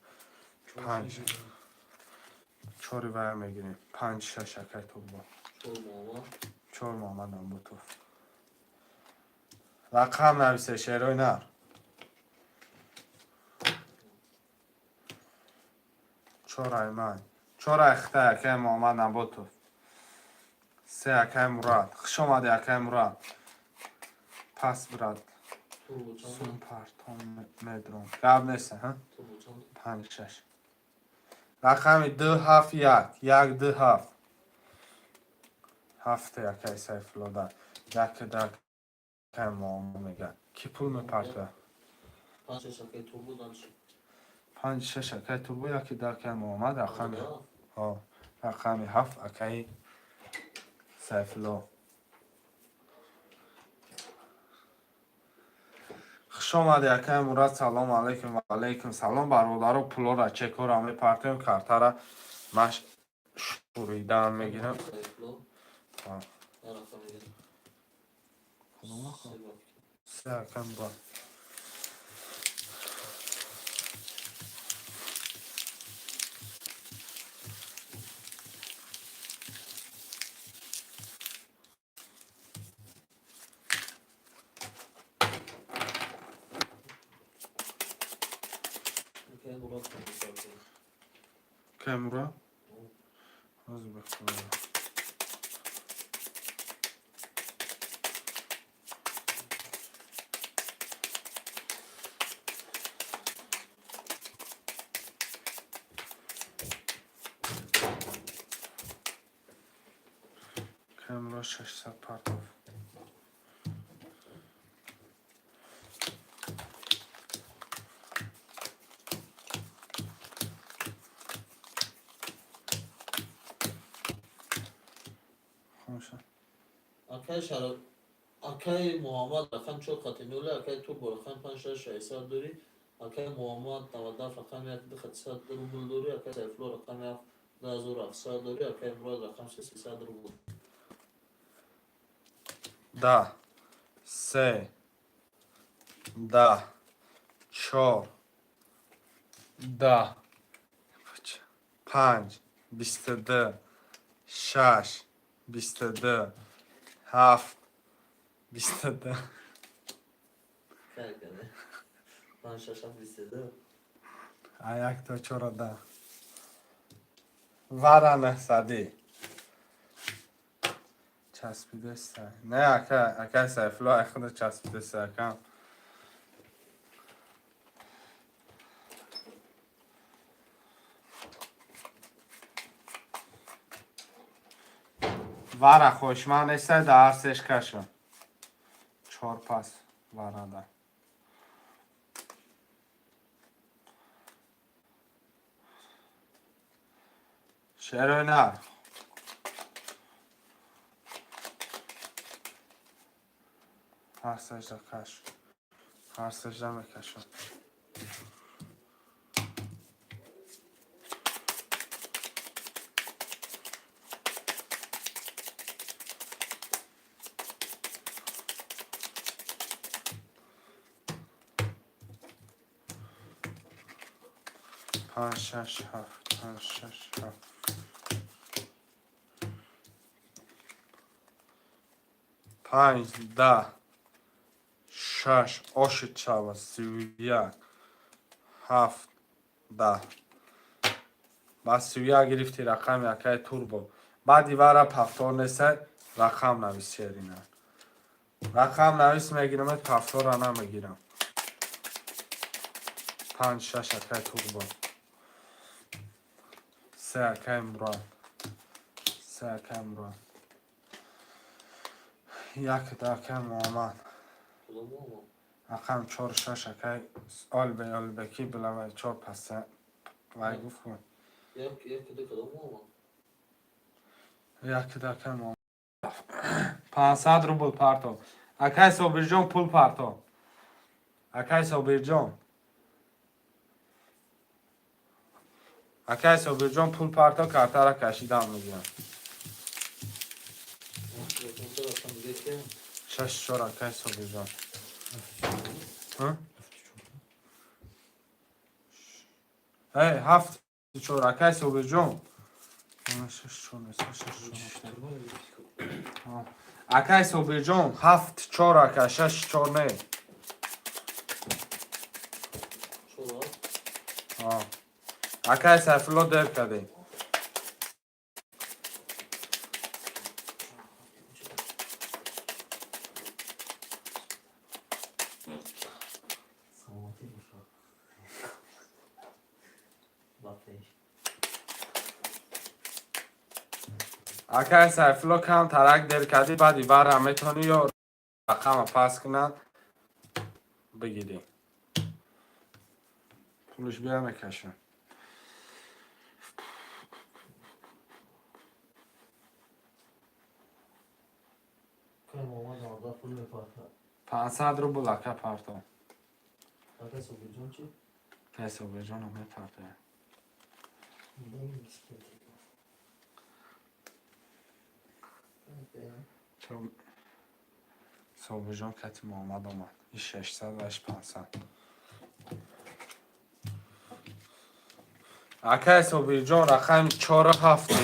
Панҷ. Чори вая мегирем. Панҷ, шаш, акай Турбо. Чор, Муҳаммад. Чор, Муҳаммад Наботов. Рақам нависе, шерои нар. Чор айман. Чор айхтай, акай Муҳаммад Наботов. Се, акай Мурад. Хуш омадӣ, акай Мурад. Пас, брат. Турбо чанд? Сум партом медром. Гап нест, ҳа? Турбо чанд? Панҷ, шаш. Рақами ду, ҳафт, як. Як, ду, ҳафт. Ҳафте, акай Сайфуллода. Як, да, акай Муҳаммад мега. Ки пул мепартояд? Панҷ, шаш, акай Турбо, дальше. Панҷ, шаш, акай Турбо, яки, да, акай Муҳаммад, рақами ҳо, рақами ҳафт, акаи Сайфулло. Хуш омадӣ, акаи Мурад. Салому алайкум. Ва алайкум салом, бародаро. Пулора, чекора мепартоем, картара ман шуридан мегирам. Сайфулло. Ҳа. Я рақам мегирем. Кадом рақам? Се, ба фикр. Се, акаи Мурад. Акай Мурад кам. Акаи Мурад, ҳозир бихонам. Акаи Мурад 600 партов. Хомша. Акай Шараф, акай Муҳаммад рақам чор хати нуле, акай Турбо рақам панҷ, шаш, 600 дорӣ, акай Муҳаммад 97 рақам як, ду хати 100 рубл дорӣ, акай Сайфулло рақам як, 2700 дорӣ, акай Мурод рақам се, 300 рубл. Да, се, да, чор, да, панҷ, 22, шаш, 22, ҳафт, 22. Кай каде? Панҷ, шаш, ҳафт, 22. А як то чора да. Вара 900-ӣ. Часпидеста. Не, ака, акай Сайфулло, ай худа часпидеста, акам. Вара хоҳишманд нестай, да ҳар сеш каша. Чор пас варада. Шерои нар. Ҳар сажда каш. Ҳар сажда мекашам. Панҷ, шаш, ҳафт, панҷ, шаш, ҳафт. Панҷ, да, шаш, ошид шава, 31, ҳафт, да. Ба 31 гирифти, рақами акаи Турбо. Баъди вара повтор несай, рақам навис, шерина. Рақам навис, мегирамед, повтора намегирам. Панҷ, шаш, акаи Турбо. Се, акаи Мурад. Се, акаи Мурад. Як, да, акаи Муҳаммад. Кудом Муҳаммад? Рақам чор, шаш, акаи Олбе, Олбеки билава, чор паса. Вай гуфт кун. Як, як, ду, кадом Муҳаммад? Як, да, акаи Муҳаммад. 500 рубл парто. Акаи Собирҷон, пул парто. Акаи Собирҷон. Акаи Собирҷон, пул парто, картара кашидам мегирам. Рақамда рақам гирифтем. Шаш, чор, акаи Собирҷон. Ҳа? Ҳафт чор, акай Собирҷон. Шаш чор, шаш чор. Акай Собирҷон, ҳафт чор, ака, шаш чор не. Акай Сайфулло, дер кардем. Саломатӣ бошад. Ба пеш. Акай Сайфулло, кам тарак дер кардӣ, баъди вара метавонӣ ё рақама пас кунад, бигирӣ. Пулш бия, мекашам. Акай Муҳаммад 90 пул мепартад. 500 рубл, ака, парто. Акай Собирҷон чӣ? Акай Собирҷонам мепартояд. Деньги. Чо Собирҷон кати Муҳаммад омад. И 600 ва иш 500. Акай Собирҷон, рақами чору ҳафти.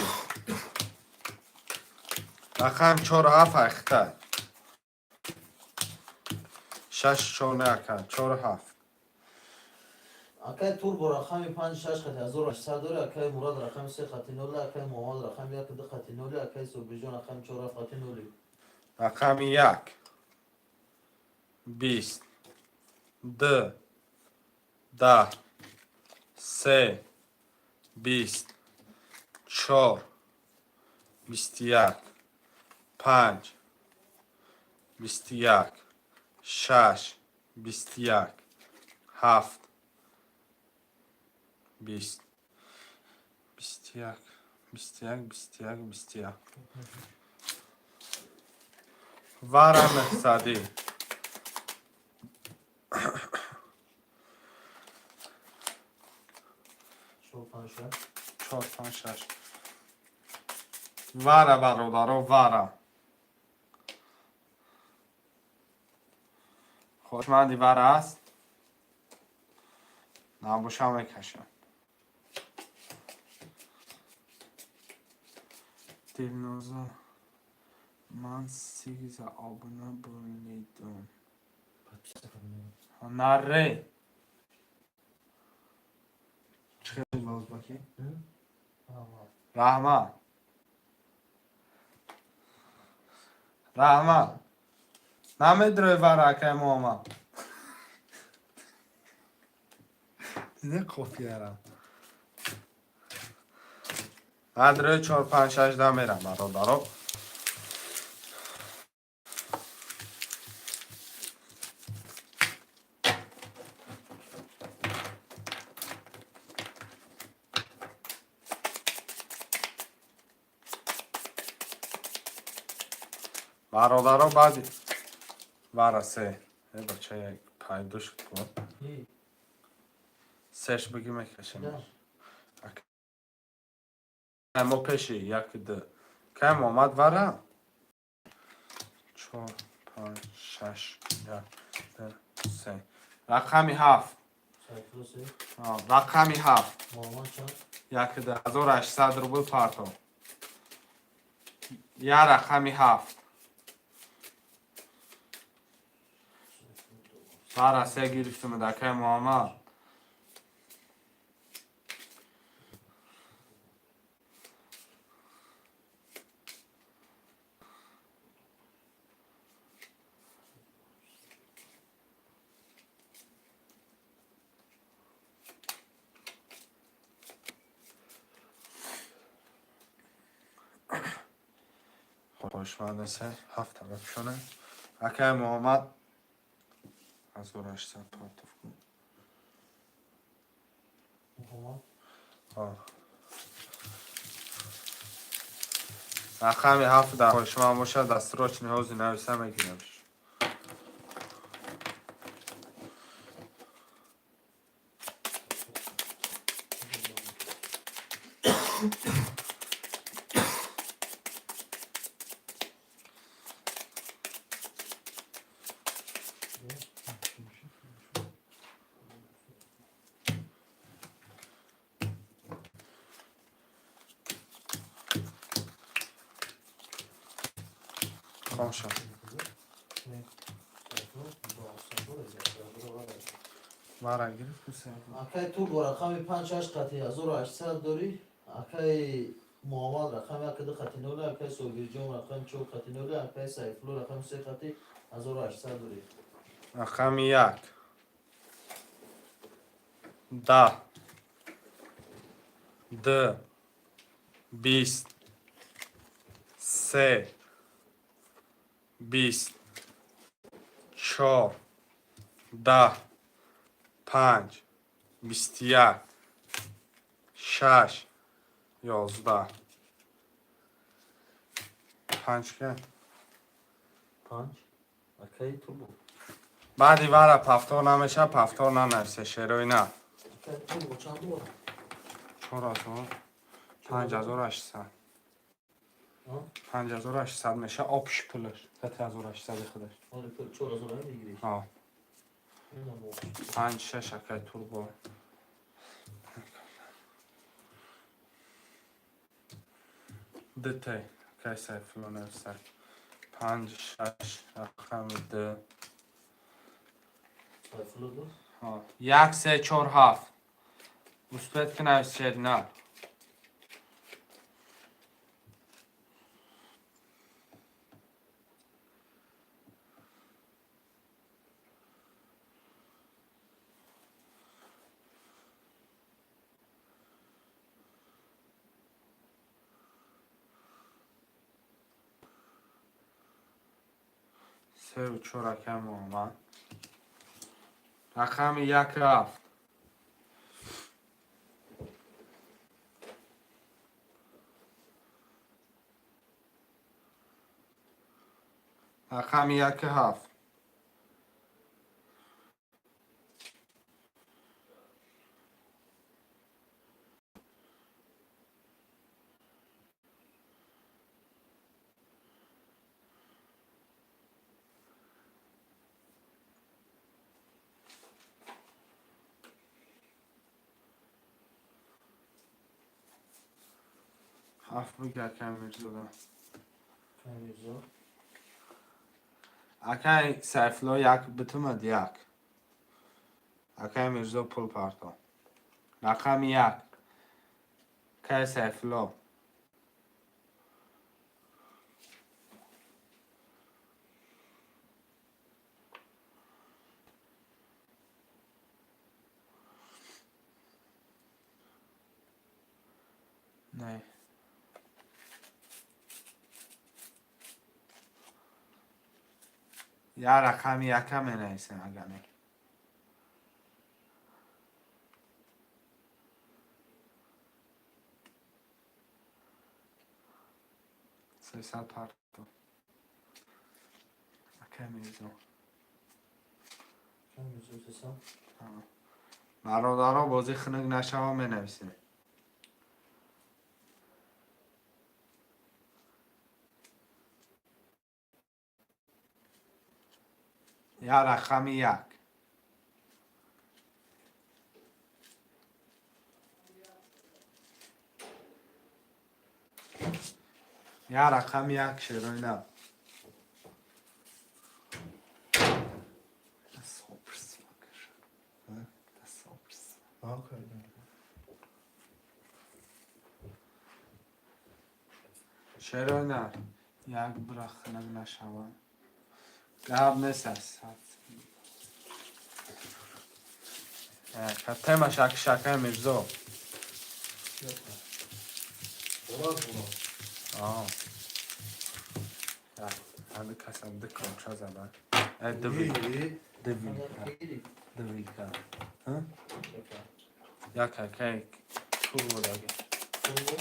Рақами чору ҳафт айхта. Шаш чор не, ака, чору ҳафт. Акай Турбо рақами панҷ шаш хати 1800 дори, акай Мурад рақами се хати ноли, акай Муҳаммад рақами як ду хати ноли, акай Собирҷон рақами чор ҳафт хати ноли. Рақами як, 20, ду, 10, се, 20, чор, 21, панҷ, 21, шаш, 21, ҳафт, 20, 21, 21, 21, 21. Вара нӯҳсадӣ. Чор панҷ шаш. Чор панҷ шаш. Вара, бародаро, вара. Хушманди вара аст? Набоша, мекашам. Дилноза, ман сигза обуна булидум. Подписка кардем. Наре. Чӣ хел ба узбакӣ? Раҳмат. Раҳмат. Намедрои вара, акай Муҳаммад. Диде, қофиярам. Надрои чор панҷ шаш да мерам, бародаро. Бародаро, баъди вара се. Э, бача, як пайдо шуд ко. Сеш биги, мекашем. Да. Мо пеши як ду. Кай омад вара? Чор, панҷ, шаш, як, ду, се. Рақами ҳафт. Сайфулло се. Рақами ҳафт. Муҳаммад чанд? Як ду, 1800 рубл парто. Я рақами ҳафт. Вара се гирифтум, акай Муҳаммад. Хошманд се ҳафта бипӯшонем. Акай Муҳаммад, 1800 партов кун. Муҳаммад. Рақами ҳафт дар хошманд бошад, дастрочни ҳози нависа, мегирам. Хомша. Вара гирифт. Акай Турбо рақами панҷ шаш қати 1800 дорӣ. Акай Муҳаммад рақами як ду қати ноли, акай Собирҷон рақами чор қати ноли, акай Сайфулло рақами се қати 1800 дорӣ. Рақами як. 10. Д. 20. Се. 20. Чор. 10. Панҷ. 21. Шаш. 11. Панҷ ка? Панҷ. Акай Турбо. Баъди вара повтор намеша, повтор нанависе, шерои на. Акай Турбо чанд дорад? 4000. 5800. 5800 меша общий пулаш. 3800 худаш. Оли пул 4000 мегирӣ. Ҳа. Инам. Панҷ шаш, акай Турбо. Дте. Акай Сайфулло нависак. Панҷ шаш рақами д. Сайфулло ду. Ҳа. Як се чор ҳафт. Успеть ки навис, шерина. Сеу чор, акай Муҳаммад. Рақами як ҳафт. Рақами як ҳафт. Ҳафт буги, акай Мирзода. Акай Мирзо. Акай Сайфулло як битумад як. Акай Мирзо пул парто. Рақами як. Акай Сайфулло. Не. Я рақами яка менависем, агар не. 300 парто. Акай Мирзо. Акай Мирзо 300. Бародаро, бозӣ хунук нашава, менависем. Я рақами як. Я рақами як, шерои нав. Das ist sauber. Das ist sauber. Okay. Шерои нав. Як бура хунук нашава. Гап нест аст. Тема шак шакай Мирзо. Болад болад. Аа. Ҳами касам ду конча зада. Э, ду вил. Ду вилка. Ду вилка. Ҳа? Як акай турбо даги. Турбо.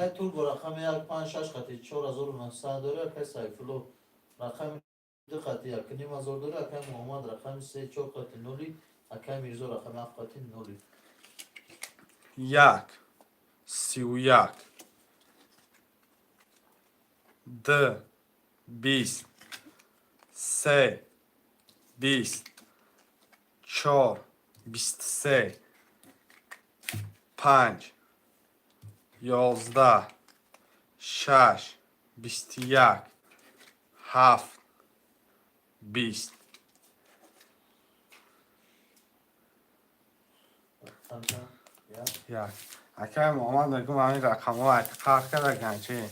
Акай Турбо рақами як панҷ шаш қати 4900 дорӣ. Акай Сайфулло рақами Ду қати 1500 дора, акай Муҳаммад рақами се чор қати ноли, акай Мирзо рақами ҳафт қати ноли. 1, 31, 2, 20, 3, 20, 4, 23, 5, 11, 6, 21, 7, 20. Рақам чанд? Як. 1. Акай Муҳаммад мегум, ҳамин рақамҳо қаҳр кардаган чи?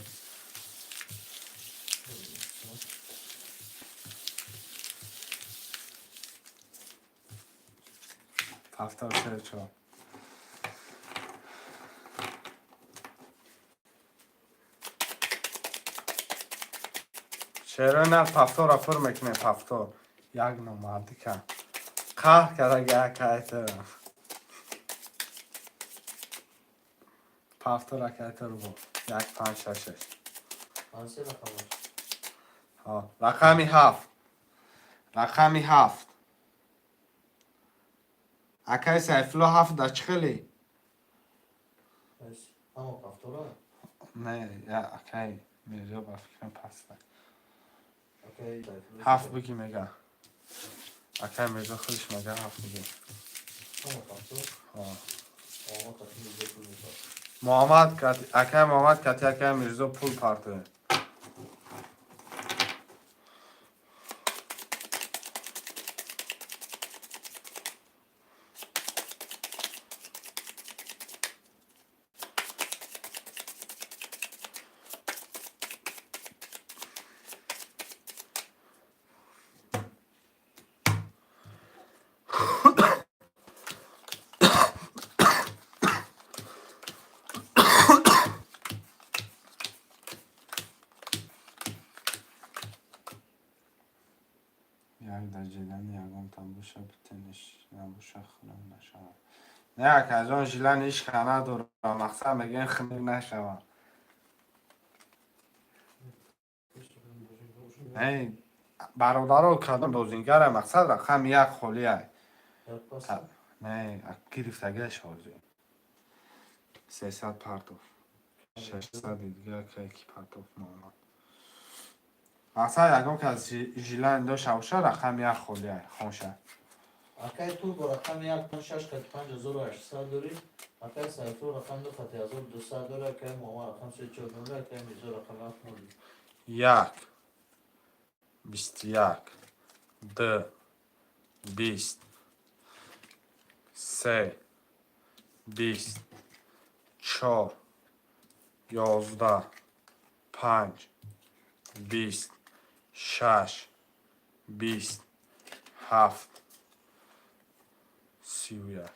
74. Чаро на пафтора пур мекунем, пафтор як номардика қаҳр кардага, акайто пафтор, акайто рубо як, панҷ, шаш, шаш. Панҷ, се рақамаш. Ҳа, рақами 7, рақами 7, акай Сайфулло, 7 дар чӣ хеле? Ҳама пафтора? Не, я акай Мирзо ба фикрам паста. Акай Сайфулло. 7 биги, мега акай Мирзо, худаш мега 7 биги. Ҳама пафтор? Ҳа. Муҳаммад қати Мирзо пул мепард. Муҳаммад акай Муҳаммад кати акай Мирзо пул партоe. Як дар жилани ягонта боша, битениш набоша, хунук нашавад. Не, акаҷон, жилани ҳеч ка надорам, мақсад мегӯем хунук нашавад. Не, бародаро, кадом бозингара, мақсад рақами 1 холиай. Як паста? Не, гирифтагиаш ҳозир 300 партов, 600 дига ки партов муомад. Мақсад, ягон кас жилани дошта боша, рақами 1 холиай, хонша. Акай Турбо рақами як панҷ шаш қати 5800 дорӣ, акай Сайфулло рақами ду қати 1200 дорӣ, акай Муҳаммад рақами се чор ноли, акай Мирзо рақами ҳафт ноли. 1, 21, 2, 20, 3, 20, 4, 11, 5, 20, 6, 20, 7, 31.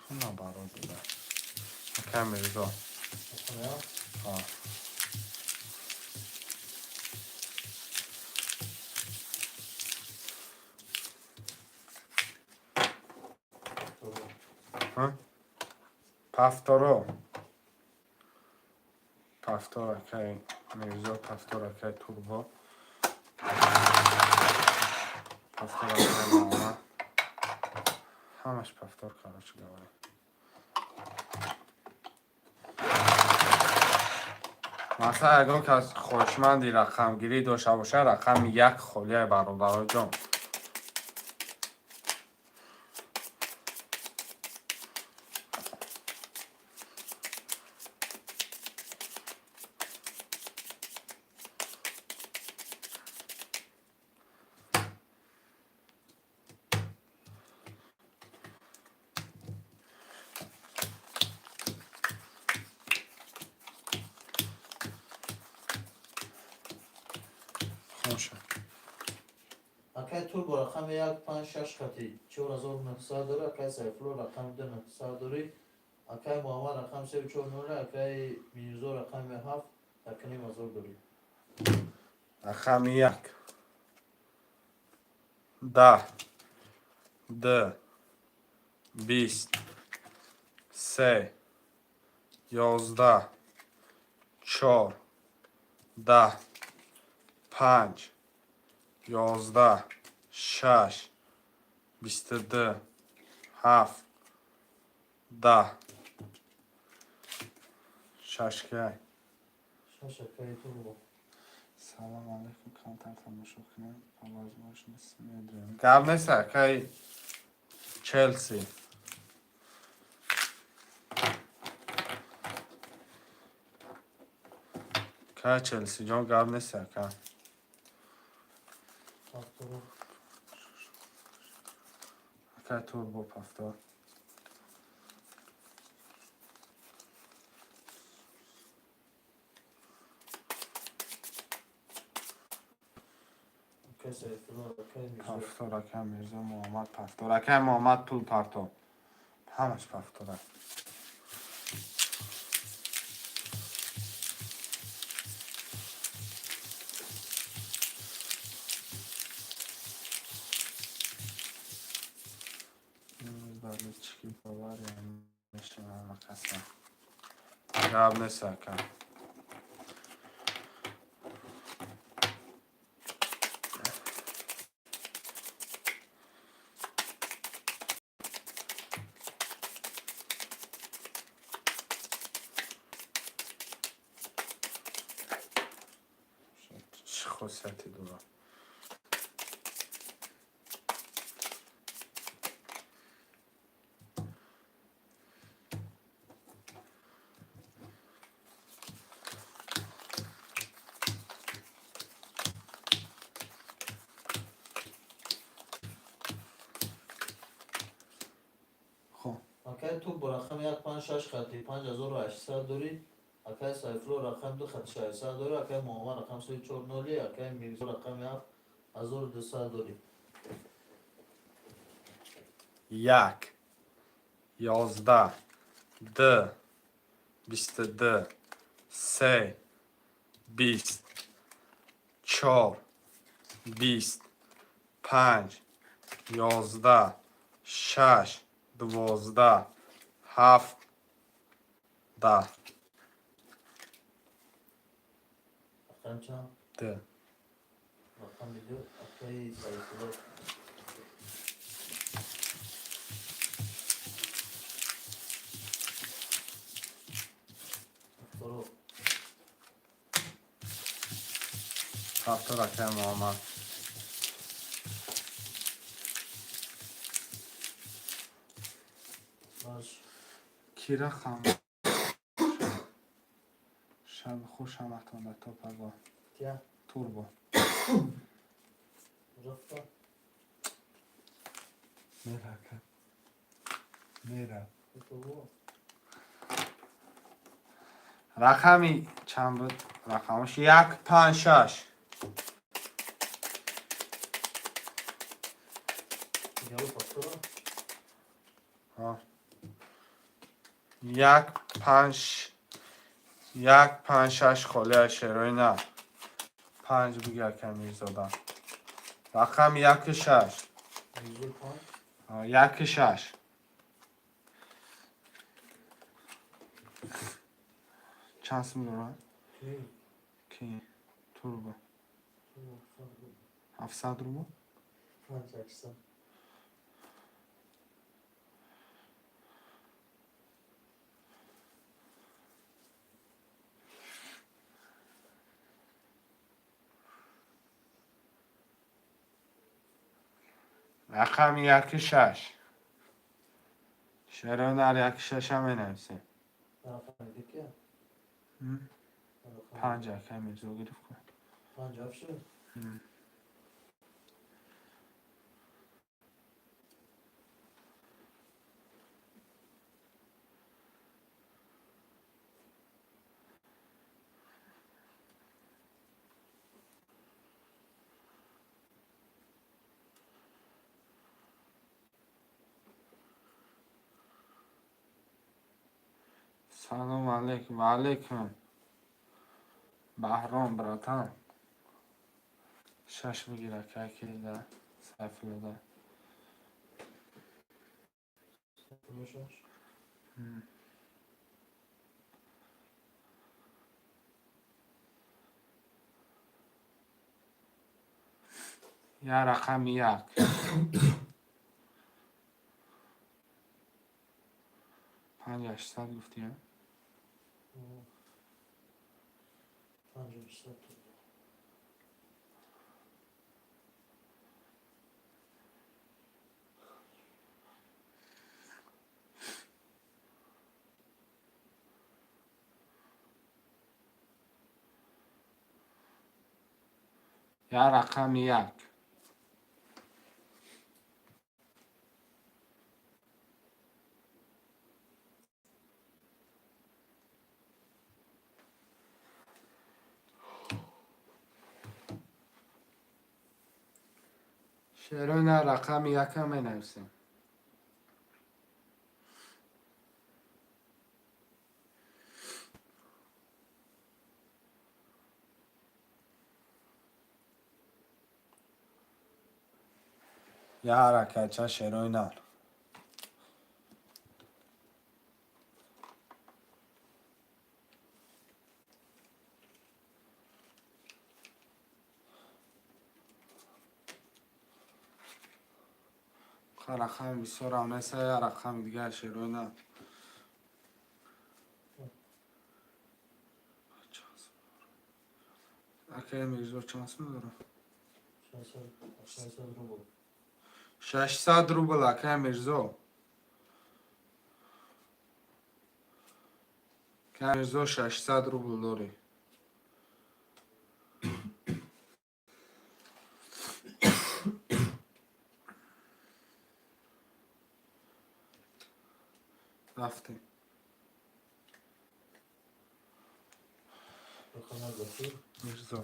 Хуна баро буда. Акай Мирзо. Рақами ҳафт? Ҳа. Турбо. Пафторо. Пафтор акай Мирзо, пафтор акай Турбо. Пафтор акай Муҳаммад. Ҳамаш пафтор, короче говоря. Масалан, ягон кас хоҳишманди рақамгирӣ дошта боша, рақами 1 холиай, бародароҷон. Хонша. Акай Турбо рақами як панҷ шаш қати 4900 дорӣ, акай Сайфулло рақами ду нӯҳсад дорӣ, акай Муҳаммад рақами севу чор ноли, акай Мирзо рақами ҳафт 1500 дорӣ. Рақами 1, 10, 2, 20, 3, 11, 4, 10, 5. 11, 6, 22, 7, 10. Шаш кай? Шаш, акаи Турбо. Салом алейкум, камтар тамошо кунем, по возможности медоем. Гап нест, акаи Челси. Ка Челси ҷон, гап нест, ака. Повтору. Ака Турбо, повтор. Акаи Сайфулло, акаи Мирзо. Повтор, ака Мирзо Муҳаммад, повтор. Акаи Муҳаммад, пул парто. Ҳамаш повтора. Имрӯз болельщики Бавария мешавам, акаса. Гап нест, ака. Чӣ хосияте дорад? Хоб. Акаи Турбо рақами як, панҷ, шаш хати 5800 дорӣ. Акаи Сайфулло рақами ду хати 600 дорӣ. Акаи Муҳаммад рақами се чор ноли. Акаи Мирзо рақами ҳафт 1200 дорӣ. 1, 11, 2, 22, 3, 20, 4, 20, 5, 11, 6, 12, 7, 10. Рақам чанд? Д. Рақами ду, акаи Сайфулло. Повтору. Повтор, акаи Муҳаммад. Маш. Кира хам. Шаби хуш ҳаматонда, то пагоҳ. Тя. Турбо. Рафта. Мера, ака. Мера. Турбо. Рақами чанд буд? Рақамаш як, панҷ, шаш. Яло повтора. Ҳа. Як, панҷ, як, панҷ, шаш холӣ аз шерои на. Панҷ биги, ака Мирзода. Рақами яку шаш. Мирзо панҷ. Ҳа, яку шаш. Чанд сум дорад? Ки? Ки? Турбо. Турбо, 700 рубл. 700 рубл? Панҷ 800. Рақами яку шаш. Шерои нар яку шаша менависем. Рақами ду кия? Рақами Панҷ, ака Мирзо гирифт кун. Панҷ ҳафт шуд? М. Салом алейкум. Ва алейкум. Баҳром, братан. Шаш бигир, ака кида Сайфуллода. Сайфулло шаш. М. Я рақами як. 5800 гуфтӣ, а? 5800. Я рақами як. Шерона, рақами якам менависем. Я ҳаракатча, шерои нар. Рақами бисёрам неста, я рақами дигар, шерои нар. Акай Мирзо чанд сум дорам? 600 рубл. 600 рубл, акай Мирзо. Акай Мирзо, 600 рубл дорӣ. Рафтем. Рақам гуфтӣ? Мирзо.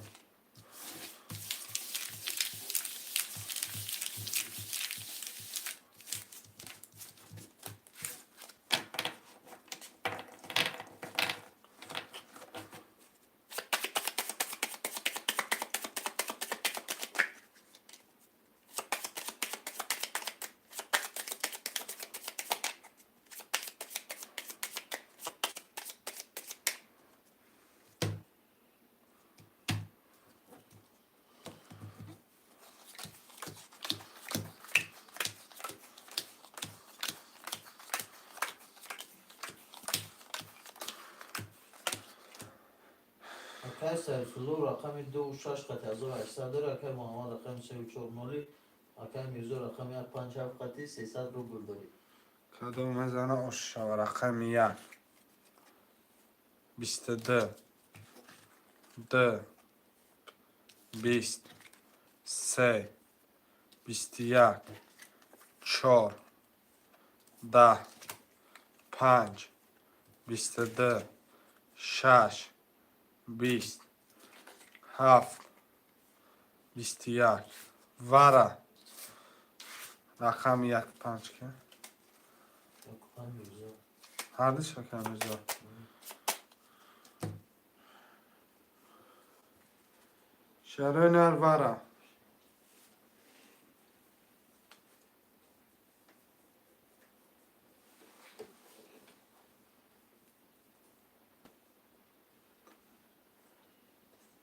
Акай Сайфулло рақами ду шаш қати 1800 дора, акай Муҳаммад рақами сею чор ноли, акай Мирзо рақами як панҷ ҳафт қати 300 рубл дорӣ. Кадом мезана, ош шава? Рақами як. 22. Д. 20. Се. 21. Чор. 10. Панҷ. 22. Шаш. 20. Ҳафт. 21. Вара. Рақами як панҷ ки? Акай Мирзо. Ҳардуш акай Мирзо. Шарои нар, вара.